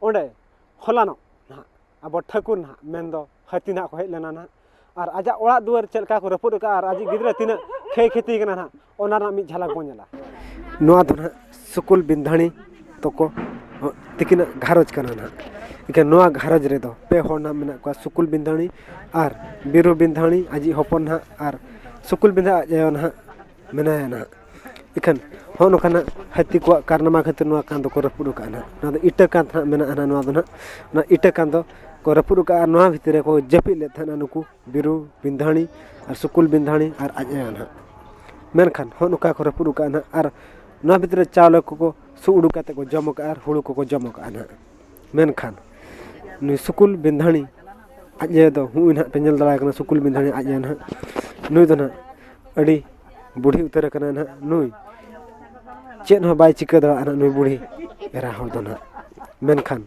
ᱚᱸᱰᱮ ᱦᱚᱞᱟᱱᱚᱜ ᱱᱟᱦᱟᱜ ᱟᱵᱚ ᱴᱷᱟᱹᱠᱩᱨ ᱱᱟᱦᱟᱜ ᱢᱮᱱᱫᱚ ᱦᱟᱹᱛᱤ ᱱᱟᱦᱟᱜ ᱠᱚ ᱦᱮᱡ ᱞᱮᱱᱟ ᱱᱟᱦᱟᱜ, ᱟᱨ ᱟᱡᱟᱜ ᱚᱲᱟᱜ ᱫᱩᱣᱟᱹᱨ ᱪᱮᱫ ᱞᱮᱠᱟ ᱠᱚ ᱨᱟᱹᱯᱩᱫ ᱟᱠᱟᱫᱼᱟ ᱟᱨ ᱟᱡᱤᱡ ᱜᱤᱫᱽᱨᱟᱹ ᱛᱤᱱᱟᱹᱜ ᱠᱷᱟᱹᱭ ᱠᱷᱟᱹᱛᱤ ᱠᱟᱱᱟ ᱱᱟᱦᱟᱜ, ᱚᱱᱟ ᱨᱮᱱᱟᱜ ᱢᱤᱫ ᱡᱷᱟᱞᱟᱠ ᱵᱚᱱ ᱧᱮᱞᱟ᱾ ᱱᱚᱣᱟ ᱫᱚ ᱱᱟᱦᱟᱜ ᱥᱩᱠᱩᱞ ᱵᱤᱱᱫᱷᱟᱹᱲᱤ ᱛᱟᱠᱚ ᱛᱤᱠᱤᱱᱟᱜ ᱜᱷᱟᱨᱚᱸᱡᱽ ᱠᱟᱱᱟ ᱱᱟᱦᱟᱜ᱾ ᱮᱱᱠᱷᱟᱱ ᱱᱚᱣᱟ ᱜᱷᱟᱨᱚᱸᱡᱽ ᱨᱮᱫᱚ ᱯᱮ ᱦᱚᱲ ᱱᱟᱦᱟᱜ ᱢᱮᱱᱟᱜ ᱠᱚᱣᱟ, ᱥᱩᱠᱩᱞ ᱵᱤᱱᱫᱷᱟᱹᱲᱤ ᱟᱨ ᱵᱤᱨᱩ ᱵᱤᱱᱫᱷᱟᱹᱲᱤ ᱟᱡᱤᱡ ᱦᱚᱯᱚᱱ ᱱᱟᱦᱟᱜ ᱟᱨ ᱥᱩᱠᱩᱞ ᱵᱤᱱᱫᱷᱟᱹ ᱟᱡ ᱟᱭᱳ ᱱᱟᱦᱟᱜ ᱢᱮᱱᱟᱭᱟ ᱱᱟᱦᱟᱜ᱾ ᱤᱠᱷᱟᱹᱱ ᱦᱚᱸ ᱱᱚᱝᱠᱟᱱᱟᱜ ᱦᱟᱹᱛᱤ ᱠᱚᱣᱟᱜ ᱠᱟᱨᱱᱟᱢᱟ ᱠᱷᱟᱹᱛᱤᱨ ᱱᱚᱣᱟ ᱠᱟᱸᱫᱚ ᱠᱚ ᱨᱟᱹᱯᱩᱫ ᱟᱠᱟᱫᱼᱟ ᱱᱟᱦᱟᱜ᱾ ᱱᱚᱣᱟ ᱫᱚ ᱤᱴᱟᱹ ᱠᱟᱸᱫ ᱱᱟᱦᱟᱜ ᱢᱮᱱᱟᱜᱼᱟ ᱱᱟᱦᱟᱜ, ᱱᱚᱣᱟ ᱫᱚ ᱱᱟᱦᱟᱜ ᱚᱱᱟ ᱤᱴᱟᱹ ᱠᱟᱸᱫᱚ ᱠᱚ ᱨᱟᱹᱯᱩᱫ ᱟᱠᱟᱫᱼᱟ᱾ ᱟᱨ ᱱᱚᱣᱟ ᱵᱷᱤᱛᱤᱨ ᱨᱮᱠᱚ ᱡᱟᱹᱯᱤᱫ ᱞᱮᱫ ᱛᱟᱦᱮᱱᱟ ᱱᱩᱠᱩ ᱵᱤᱨᱩ ᱵᱤᱱᱫᱷᱟᱹᱱᱤ ᱟᱨ ᱥᱩᱠᱩᱞ ᱵᱤᱱᱫᱷᱟᱹᱱᱤ ᱟᱨ ᱟᱡ ᱟᱭᱳ ᱱᱟᱦᱟᱜ᱾ ᱢᱮᱱᱠᱷᱟᱱ ᱦᱚᱸ ᱱᱚᱝᱠᱟ ᱠᱚ ᱨᱟᱹᱯᱩᱫ ᱟᱠᱟᱫᱼᱟ ᱱᱟᱦᱟᱜ᱾ ᱟᱨ ᱱᱚᱣᱟ ᱵᱷᱤᱛᱤᱨ ᱨᱮ ᱪᱟᱣᱞᱮ ᱠᱚᱠᱚ ᱥᱩ ᱩᱰᱩᱠ ᱠᱟᱛᱮ ᱠᱚ ᱡᱚᱢ ᱟᱠᱟᱫᱼᱟ ᱟᱨ ᱦᱩᱲᱩ ᱠᱚᱠᱚ ᱡᱚᱢ ᱟᱠᱟᱫᱼᱟ ᱱᱟᱦᱟᱜ᱾ ᱢᱮᱱᱠᱷᱟᱱ ᱱᱩᱭ ᱥᱩᱠᱩᱞ ᱵᱤᱱᱫᱷᱟᱹᱱᱤ ᱟᱡ ᱟᱭᱳ ᱫᱚ ᱦᱩᱭ ᱱᱟᱦᱟᱜ ᱯᱮ ᱧᱮᱞ ᱫᱟᱲᱮᱭᱟᱭ ᱠᱟᱱᱟ, ᱥᱩᱠᱩᱞ ᱵᱤᱱᱫᱷᱟᱹᱱᱤ ᱟᱡ ᱟᱭᱳ ᱱᱟᱦᱟᱜ᱾ ᱱᱩᱭ ᱫᱚ ᱱᱟᱦᱟᱜ ᱟᱹᱰᱤ ᱵᱩᱰᱷᱤ ᱩᱛᱟᱹᱨ ᱟᱠᱟᱱᱟᱭ ᱱᱟᱦᱟᱜ᱾ ᱱᱩᱭ ᱪᱮᱫ ᱦᱚᱸ ᱵᱟᱭ ᱪᱤᱠᱟᱹ ᱫᱟᱲᱮᱭᱟᱜᱼᱟ ᱱᱟᱦᱟᱜ ᱱᱩᱭ ᱵᱩᱰᱷᱤ ᱮᱨᱟ ᱦᱚᱲ ᱫᱚ ᱱᱟᱦᱟᱜ᱾ ᱢᱮᱱᱠᱷᱟᱱ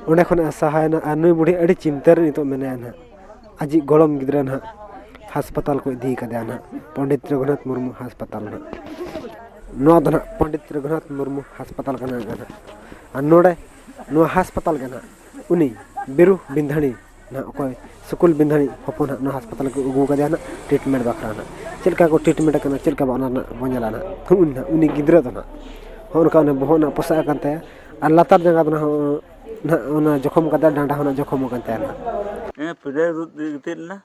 ᱚᱸᱰᱮ ᱠᱷᱚᱱᱟᱜ ᱮ ᱥᱟᱦᱟᱭᱮᱱᱟ ᱟᱨ ᱱᱩᱭ ᱵᱩᱰᱷᱤ ᱟᱹᱰᱤ ᱪᱤᱱᱛᱟᱹ ᱨᱮ ᱱᱤᱛᱚᱜ ᱢᱮᱱᱟᱭᱟ ᱱᱟᱦᱟᱜ᱾ ᱟᱡᱤᱡ ᱜᱚᱲᱚᱢ ᱜᱤᱫᱽᱨᱟᱹ ᱱᱟᱦᱟᱜ ᱦᱟᱥᱯᱟᱛᱟᱞ ᱠᱚ ᱤᱫᱤ ᱠᱟᱫᱮᱭᱟ ᱱᱟᱦᱟᱜ, ᱯᱚᱱᱰᱤᱛ ᱨᱚᱜᱷᱩᱱᱟᱛᱷ ᱢᱩᱨᱢᱩ ᱦᱟᱥᱯᱟᱛᱟᱞ ᱱᱟᱦᱟᱜ᱾ ᱱᱚᱣᱟ ᱫᱚ ᱱᱟᱦᱟᱜ ᱯᱚᱱᱰᱤᱛ ᱨᱚᱜᱷᱩᱱᱟᱛᱷ ᱢᱩᱨᱢᱩ ᱦᱟᱥᱯᱟᱛᱟᱞ ᱠᱟᱱᱟ ᱱᱟᱦᱟᱜ᱾ ᱟᱨ ᱱᱚᱰᱮ ᱱᱚᱣᱟ ᱦᱟᱥᱯᱟᱛᱟᱞ ᱜᱮ ᱱᱟᱦᱟᱜ ᱩᱱᱤ ᱵᱤᱨᱩ ᱵᱤᱱᱫᱷᱟᱹᱱᱤ ᱱᱟᱦᱟᱜ, ᱚᱠᱚᱭ ᱥᱩᱠᱩᱞ ᱵᱤᱱᱫᱷᱟᱹᱱᱤ ᱦᱚᱯᱚᱱ ᱦᱟᱸᱜ ᱱᱚᱣᱟ ᱦᱟᱥᱯᱟᱛᱟᱞ ᱠᱚ ᱟᱹᱜᱩ ᱠᱟᱫᱮᱭᱟ ᱱᱟᱦᱟᱜ ᱴᱨᱤᱴᱢᱮᱱᱴ ᱵᱟᱠᱷᱨᱟ ᱱᱟᱦᱟᱜ᱾ ᱪᱮᱫ ᱞᱮᱠᱟ ᱠᱚ ᱴᱨᱤᱴᱢᱮᱱᱴ ᱠᱟᱱᱟ, ᱪᱮᱫ ᱞᱮᱠᱟ ᱵᱟᱝ, ᱚᱱᱟ ᱨᱮᱱᱟᱜ ᱵᱚᱱ ᱧᱮᱞᱟ ᱱᱟᱦᱟᱜ᱾ ᱦᱚᱸ ᱩᱱᱤ ᱱᱟᱦᱟᱜ, ᱩᱱᱤ ᱜᱤᱫᱽᱨᱟᱹ ᱫᱚ ᱱᱟᱦᱟᱜ ᱦᱚᱸ ᱚᱱᱠᱟ ᱚᱱᱟ ᱵᱚᱦᱚᱜ ᱱᱟᱦᱟᱜ ᱯᱚᱥᱟᱜ ᱟᱠᱟᱱ ᱛᱟᱭᱟ ᱟᱨ ᱞᱟᱛᱟᱨ ᱡᱟᱸᱜᱟ ᱫᱚ ᱱᱟᱦᱟᱜ ᱱᱟᱦᱟᱜ ᱚᱱᱟ ᱡᱚᱠᱷᱚᱢ ᱠᱟᱛᱮ ᱰᱟᱸᱰᱟ ᱦᱚᱸ ᱱᱟᱦᱟᱜ ᱡᱚᱠᱷᱚᱢ ᱟᱠᱟᱱ ᱛᱟᱭᱟ ᱱᱟᱦᱟᱜ᱾ ᱦᱮᱸ, ᱯᱤᱰᱟᱹ ᱨᱩᱫ ᱜᱤᱛᱤᱡ ᱞᱮᱱᱟ᱾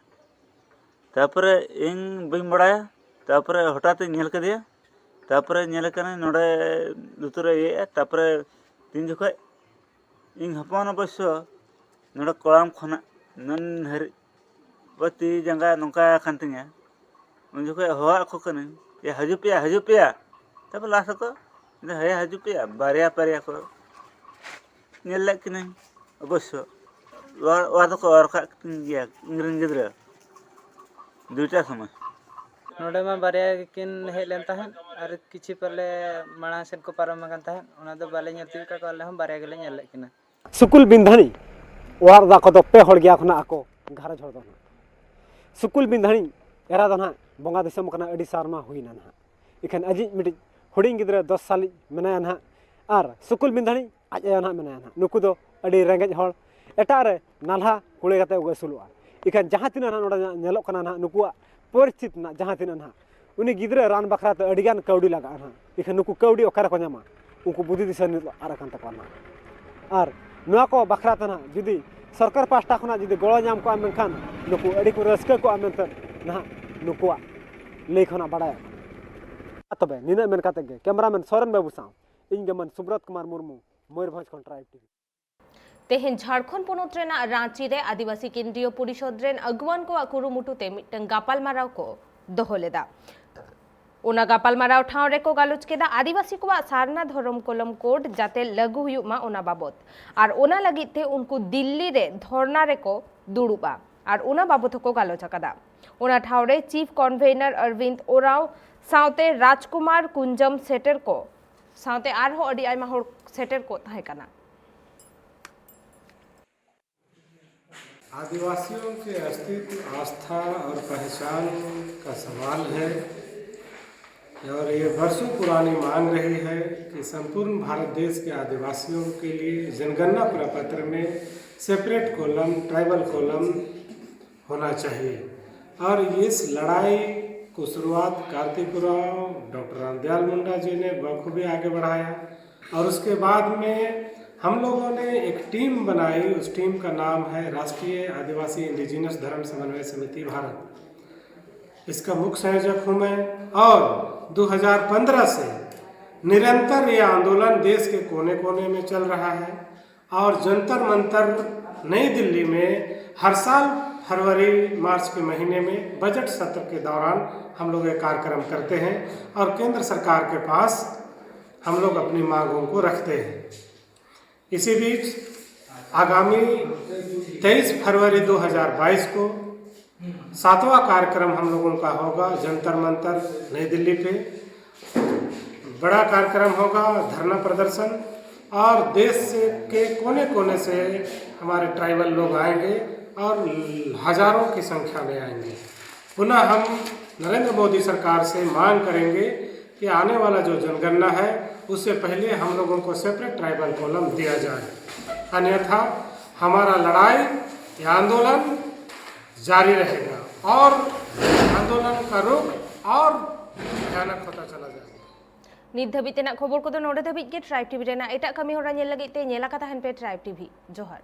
ᱛᱟᱨᱯᱚᱨᱮ ᱤᱧ ᱵᱟᱹᱧ ᱵᱟᱲᱟᱭᱟ, ᱛᱟᱨᱯᱚᱨᱮ ᱦᱚᱴᱟᱛ ᱤᱧ ᱧᱮᱞ ᱠᱮᱫᱮᱭᱟ᱾ ᱛᱟᱨᱯᱚᱨᱮ ᱧᱮᱞᱮ ᱠᱟᱹᱱᱟᱹᱧ ᱱᱚᱰᱮ ᱞᱩᱛᱩᱨ ᱨᱮ ᱤᱭᱟᱹᱭᱮᱫᱼᱟ᱾ ᱛᱟᱨᱯᱚᱨᱮ ᱛᱤᱱ ᱡᱚᱠᱷᱚᱡ ᱤᱧ ᱦᱚᱯᱚᱱ ᱚᱵᱚᱥᱥᱚ ᱱᱚᱰᱮ ᱠᱚᱲᱟᱢ ᱠᱷᱚᱱᱟᱜ ᱱᱩᱱ ᱦᱟᱹᱨᱤᱡ ᱵᱟ ᱛᱤ ᱡᱟᱸᱜᱟ ᱱᱚᱝᱠᱟ ᱟᱠᱟᱱ ᱛᱤᱧᱟ, ᱩᱱ ᱡᱚᱠᱷᱚᱡ ᱦᱚᱦᱚᱣᱟᱫ ᱠᱚ ᱠᱟᱹᱱᱟᱹᱧ ᱡᱮ, "ᱦᱤᱡᱩᱜ ᱯᱮᱭᱟ, ᱦᱤᱡᱩᱜ ᱯᱮᱭᱟ᱾" ᱛᱟᱨᱯᱚᱨ ᱞᱟᱦᱟ ᱥᱮᱫ ᱠᱚ ᱢᱮᱱᱫᱟ, "ᱦᱮᱸ, ᱦᱤᱡᱩᱜ ᱯᱮᱭᱟ", ᱵᱟᱨᱭᱟ ᱯᱮᱨᱭᱟ ᱠᱚ ᱧᱮᱞ ᱞᱮᱫ ᱠᱤᱱᱟᱹᱧ ᱚᱵᱚᱥᱥᱚ᱾ ᱚᱣᱟᱨ, ᱚᱣᱟᱨ ᱫᱚᱠᱚ ᱚᱣᱟᱨ ᱠᱟᱜ ᱠᱤᱱ ᱜᱮᱭᱟ ᱤᱧ ᱨᱮᱱ ᱜᱤᱫᱽᱨᱟᱹ ᱫᱩᱭᱴᱟ ᱥᱚᱢᱚᱭ᱾ ᱱᱚᱰᱮ ᱢᱟ ᱵᱟᱨᱭᱟ ᱜᱮᱠᱤᱱ ᱦᱮᱡ ᱞᱮᱱ ᱛᱟᱦᱮᱸᱫ, ᱟᱨ ᱠᱤᱪᱷᱩ ᱯᱟᱞᱮ ᱢᱟᱲᱟᱝ ᱥᱮᱫ ᱠᱚ ᱯᱟᱨᱚᱢ ᱟᱠᱟᱱ ᱛᱟᱦᱮᱸᱫ, ᱚᱱᱟ ᱫᱚ ᱵᱟᱞᱮ ᱧᱮᱞ ᱛᱤᱭᱳᱜ ᱠᱟᱜ ᱠᱚᱣᱟ, ᱟᱞᱮ ᱦᱚᱸ ᱵᱟᱨᱭᱟ ᱜᱮᱞᱮ ᱧᱮᱞ ᱞᱮᱫ ᱠᱤᱱᱟ᱾ ᱥᱩᱠᱩᱞ ᱵᱤᱱᱫᱷᱟᱹᱱᱤ ᱚᱲᱟᱜ ᱨᱮᱫᱚ ᱟᱠᱚ ᱫᱚ ᱯᱮ ᱦᱚᱲ ᱜᱮᱭᱟ ᱠᱚ ᱱᱟᱜ ᱟᱠᱚ ᱜᱷᱟᱨᱚᱸᱡᱽ ᱦᱚᱲ ᱫᱚ ᱱᱟᱜ᱾ ᱥᱩᱠᱩᱞ ᱵᱤᱱᱫᱷᱟᱹᱱᱤ ᱮᱨᱟ ᱫᱚ ᱱᱟᱜ ᱵᱚᱸᱜᱟ ᱫᱤᱥᱚᱢ ᱠᱟᱱᱟ, ᱟᱹᱰᱤ ᱥᱟᱨᱢᱟ ᱦᱩᱭᱱᱟ ᱱᱟᱜ᱾ ᱤᱠᱷᱟᱹᱱ ᱟᱡᱤᱡ ᱢᱤᱫᱴᱤᱡ ᱦᱩᱰᱤᱧ ᱜᱤᱫᱽᱨᱟᱹ ᱫᱚᱥ ᱥᱟᱞᱤᱡ ᱢᱮᱱᱟᱭᱟ ᱱᱟᱜ, ᱟᱨ ᱥᱩᱠᱩᱞ ᱵᱤᱱᱫᱷᱟᱹᱱᱤ ᱟᱡ ᱟᱭᱳ ᱱᱟᱜ ᱢᱮᱱᱟᱭᱟ ᱱᱟᱜ᱾ ᱱᱩᱠᱩ ᱫᱚ ᱟᱹᱰᱤ ᱨᱮᱸᱜᱮᱡ ᱦᱚᱲ, ᱮᱴᱟᱜ ᱨᱮ ᱱᱟᱞᱦᱟ ᱠᱩᱲᱟᱹᱭ ᱠᱟᱛᱮ ᱠᱚ ᱟᱹᱥᱩᱞᱚᱜᱼᱟ᱾ ᱤᱠᱷᱟᱹᱱ ᱡᱟᱦᱟᱸ ᱛᱤᱱᱟᱹᱜ ᱱᱟᱜ ᱱᱚᱰᱮ ᱧᱮᱞᱚᱜ ᱠᱟᱱᱟ ᱱᱟᱜ ᱱᱩᱠᱩᱣᱟᱜ ᱯᱚᱨᱤᱥᱛᱷᱤᱛᱤ ᱱᱟᱜ ᱡᱟᱦᱟᱸ ᱛᱤᱱᱟᱹᱜ ᱱᱟᱜ, ᱩᱱᱤ ᱜᱤᱫᱽᱨᱟᱹ ᱨᱟᱱ ᱵᱟᱠᱷᱨᱟ ᱛᱮ ᱟᱹᱰᱤᱜᱟᱱ ᱠᱟᱹᱣᱰᱤ ᱞᱟᱜᱟᱜᱼᱟ ᱱᱟᱦᱟᱜ᱾ ᱤᱠᱷᱟᱹᱱ ᱱᱩᱠᱩ ᱠᱟᱹᱣᱰᱤ ᱚᱠᱟ ᱨᱮᱠᱚ ᱧᱟᱢᱟ? ᱩᱱᱠᱩ ᱵᱩᱫᱷᱤ ᱫᱤᱥᱟᱹ ᱱᱤᱛᱚᱜ ᱟᱫ ᱟᱠᱟᱱ ᱛᱟᱠᱚᱣᱟ ᱱᱟᱦᱟᱜ᱾ ᱟᱨ ᱱᱚᱣᱟ ᱠᱚ ᱵᱟᱠᱷᱨᱟ ᱛᱮ ᱱᱟᱦᱟᱜ ᱡᱩᱫᱤ ᱥᱚᱨᱠᱟᱨ ᱯᱟᱦᱴᱟ ᱠᱷᱚᱱᱟᱜ ᱡᱩᱫᱤ ᱜᱚᱲᱚ ᱧᱟᱢ ᱠᱚᱜᱼᱟ, ᱢᱮᱱᱠᱷᱟᱱ ᱱᱩᱠᱩ ᱟᱹᱰᱤ ᱠᱚ ᱨᱟᱹᱥᱠᱟᱹ ᱠᱚᱜᱼᱟ ᱢᱮᱱᱛᱮ ᱱᱟᱦᱟᱜ ᱱᱩᱠᱩᱣᱟᱜ ᱞᱟᱹᱭ ᱠᱷᱚᱱᱟᱜ ᱵᱟᱲᱟᱭᱚᱜ ᱠᱟᱱᱟ᱾ ᱛᱚᱵᱮ ᱱᱤᱱᱟᱹᱜ ᱢᱮᱱ ᱠᱟᱛᱮ ᱜᱮ ᱠᱮᱢᱨᱟᱢᱮᱱ ᱥᱚᱨᱮᱱ ᱵᱟᱹᱵᱩ ᱥᱟᱶ ᱤᱧ ᱜᱮ ᱢᱟᱹᱱ ᱥᱩᱵᱨᱚᱛ ᱠᱩᱢᱟᱨ ᱢᱩᱨᱢᱩ, ᱢᱚᱭᱩᱨᱵᱷᱚᱸᱡᱽ ᱠᱷᱚᱱ ᱴᱨᱟᱭᱤᱵᱽ ᱴᱤᱵᱷᱤ᱾ ᱛᱮᱦᱮᱧ ᱡᱷᱟᱲᱠᱷᱚᱸᱰ ᱯᱚᱱᱚᱛ ᱨᱮᱱᱟᱜ ᱨᱟᱸᱪᱤ ᱨᱮ ᱟᱹᱫᱤᱵᱟᱹᱥᱤ ᱠᱮᱱᱫᱨᱤᱭᱚ ᱯᱚᱨᱤᱥᱚᱫᱽ ᱨᱮᱱ ᱟᱹᱜᱩᱣᱟᱹᱱ ᱠᱚᱣᱟᱜ ᱠᱩᱨᱩᱢᱩᱴᱩ ᱛᱮ ᱢᱤᱫᱴᱟᱝ ᱜᱟᱯᱟᱞᱢᱟᱨᱟᱣ ᱠᱚ ᱫᱚᱦᱚ ᱞᱮᱫᱟ᱾ ᱚᱱᱟ ᱜᱟᱯᱟᱞᱢᱟᱨᱟᱣ ᱴᱷᱟᱶ ᱨᱮᱠᱚ ᱜᱟᱞᱚᱪ ᱠᱮᱫᱟ ᱟᱹᱫᱤᱵᱟᱹᱥᱤ ᱠᱚᱣᱟᱜ ᱥᱟᱨᱱᱟ ᱫᱷᱚᱨᱚᱢ ᱠᱚᱞᱚᱢ ᱠᱳᱰ ᱡᱟᱛᱮ ᱞᱟᱹᱜᱩ ᱦᱩᱭᱩᱜ ᱢᱟ ᱚᱱᱟ ᱵᱟᱵᱚᱛ, ᱟᱨ ᱚᱱᱟ ᱞᱟᱹᱜᱤᱫ ᱛᱮ ᱩᱱᱠᱩ ᱫᱤᱞᱞᱤ ᱨᱮ ᱫᱷᱚᱨᱱᱟ ᱨᱮᱠᱚ ᱫᱩᱲᱩᱵᱼᱟ ᱟᱨ ᱚᱱᱟ ᱵᱟᱵᱚᱛ ᱦᱚᱸᱠᱚ ᱜᱟᱞᱚᱪ ᱟᱠᱟᱫᱟ᱾ ᱚᱱᱟ ᱴᱷᱟᱶ ᱨᱮ ᱪᱤᱯ ᱠᱚᱱᱵᱷᱮᱱᱟᱨ ᱚᱨᱵᱤᱱᱫ ᱳᱨᱟᱣ ᱥᱟᱶᱛᱮ ᱨᱟᱡᱽᱠᱩᱢᱟᱨ ᱠᱩᱧᱡᱚᱢ ᱥᱮᱴᱮᱨ ᱠᱚ ᱥᱟᱶᱛᱮ ᱟᱨᱦᱚᱸ ᱟᱹᱰᱤ ᱟᱭᱢᱟ ᱦᱚᱲ ᱥᱮᱴᱮᱨ ᱠᱚ ᱛᱟᱦᱮᱸ ᱠᱟᱱᱟ᱾ आदिवासियों के अस्तित्व, आस्था और पहचान का सवाल है और ये बरसों पुरानी मांग रही है कि संपूर्ण भारत देश के आदिवासियों के लिए जनगणना प्रपत्र में सेपरेट कॉलम, ट्राइबल कॉलम होना चाहिए। और इस लड़ाई को शुरुआत कार्तिक उरांव, डॉक्टर रामदयाल मुंडा जी ने बखूबी आगे बढ़ाया और उसके बाद में हम लोगों ने एक टीम बनाई। उस टीम का नाम है राष्ट्रीय आदिवासी इंडिजिनस धर्म समन्वय समिति भारत, इसका मुख्य संयोजक हूँ मैं। और दो हज़ार पन्द्रह से निरंतर ये आंदोलन देश के कोने कोने में चल रहा है और जंतर मंतर नई दिल्ली में हर साल फरवरी मार्च के महीने में बजट सत्र के दौरान हम लोग एक कार्यक्रम करते हैं और केंद्र सरकार के पास हम लोग अपनी मांगों को रखते हैं। इसी बीच आगामी तेईस फरवरी दो हज़ार बाईस को सातवां कार्यक्रम हम लोगों का होगा जंतर मंतर नई दिल्ली पे। बड़ा कार्यक्रम होगा, धरना प्रदर्शन, और देश से के कोने कोने से हमारे ट्राइबल लोग आएंगे और हजारों की संख्या में आएंगे। पुनः हम नरेंद्र मोदी सरकार से मांग करेंगे कि आने वाला जो जनगणना है उससे पहले हम लोगों को सेपरेट ट्राइबल कॉलम दिया जाए, अन्यथा हमारा लड़ाई या आंदोलन जारी रहेगा और आंदोलन का रुख और भयानक होता चला जाएगा। ᱱᱤᱛ ᱫᱷᱟᱹᱵᱤᱡ ᱛᱮᱱᱟᱜ ᱠᱷᱚᱵᱚᱨ ᱠᱚᱫᱚ ᱱᱚᱰᱮ ᱫᱷᱟᱹᱵᱤᱡ ᱜᱮ᱾ ᱴᱨᱟᱭᱤᱵᱽ ᱴᱤᱵᱷᱤ ᱨᱮᱱᱟᱜ ᱮᱴᱟᱜ ᱠᱟᱹᱢᱤ ᱦᱚᱨᱟ ᱧᱮᱞ ᱞᱟᱹᱜᱤᱫ ᱛᱮ ᱧᱮᱞ ᱟᱠᱟ ᱛᱟᱦᱮᱱ ᱯᱮ ᱴᱨᱟᱭᱤᱵᱽ ᱴᱤᱵᱷᱤ᱾ ᱡᱚᱦᱟᱨ᱾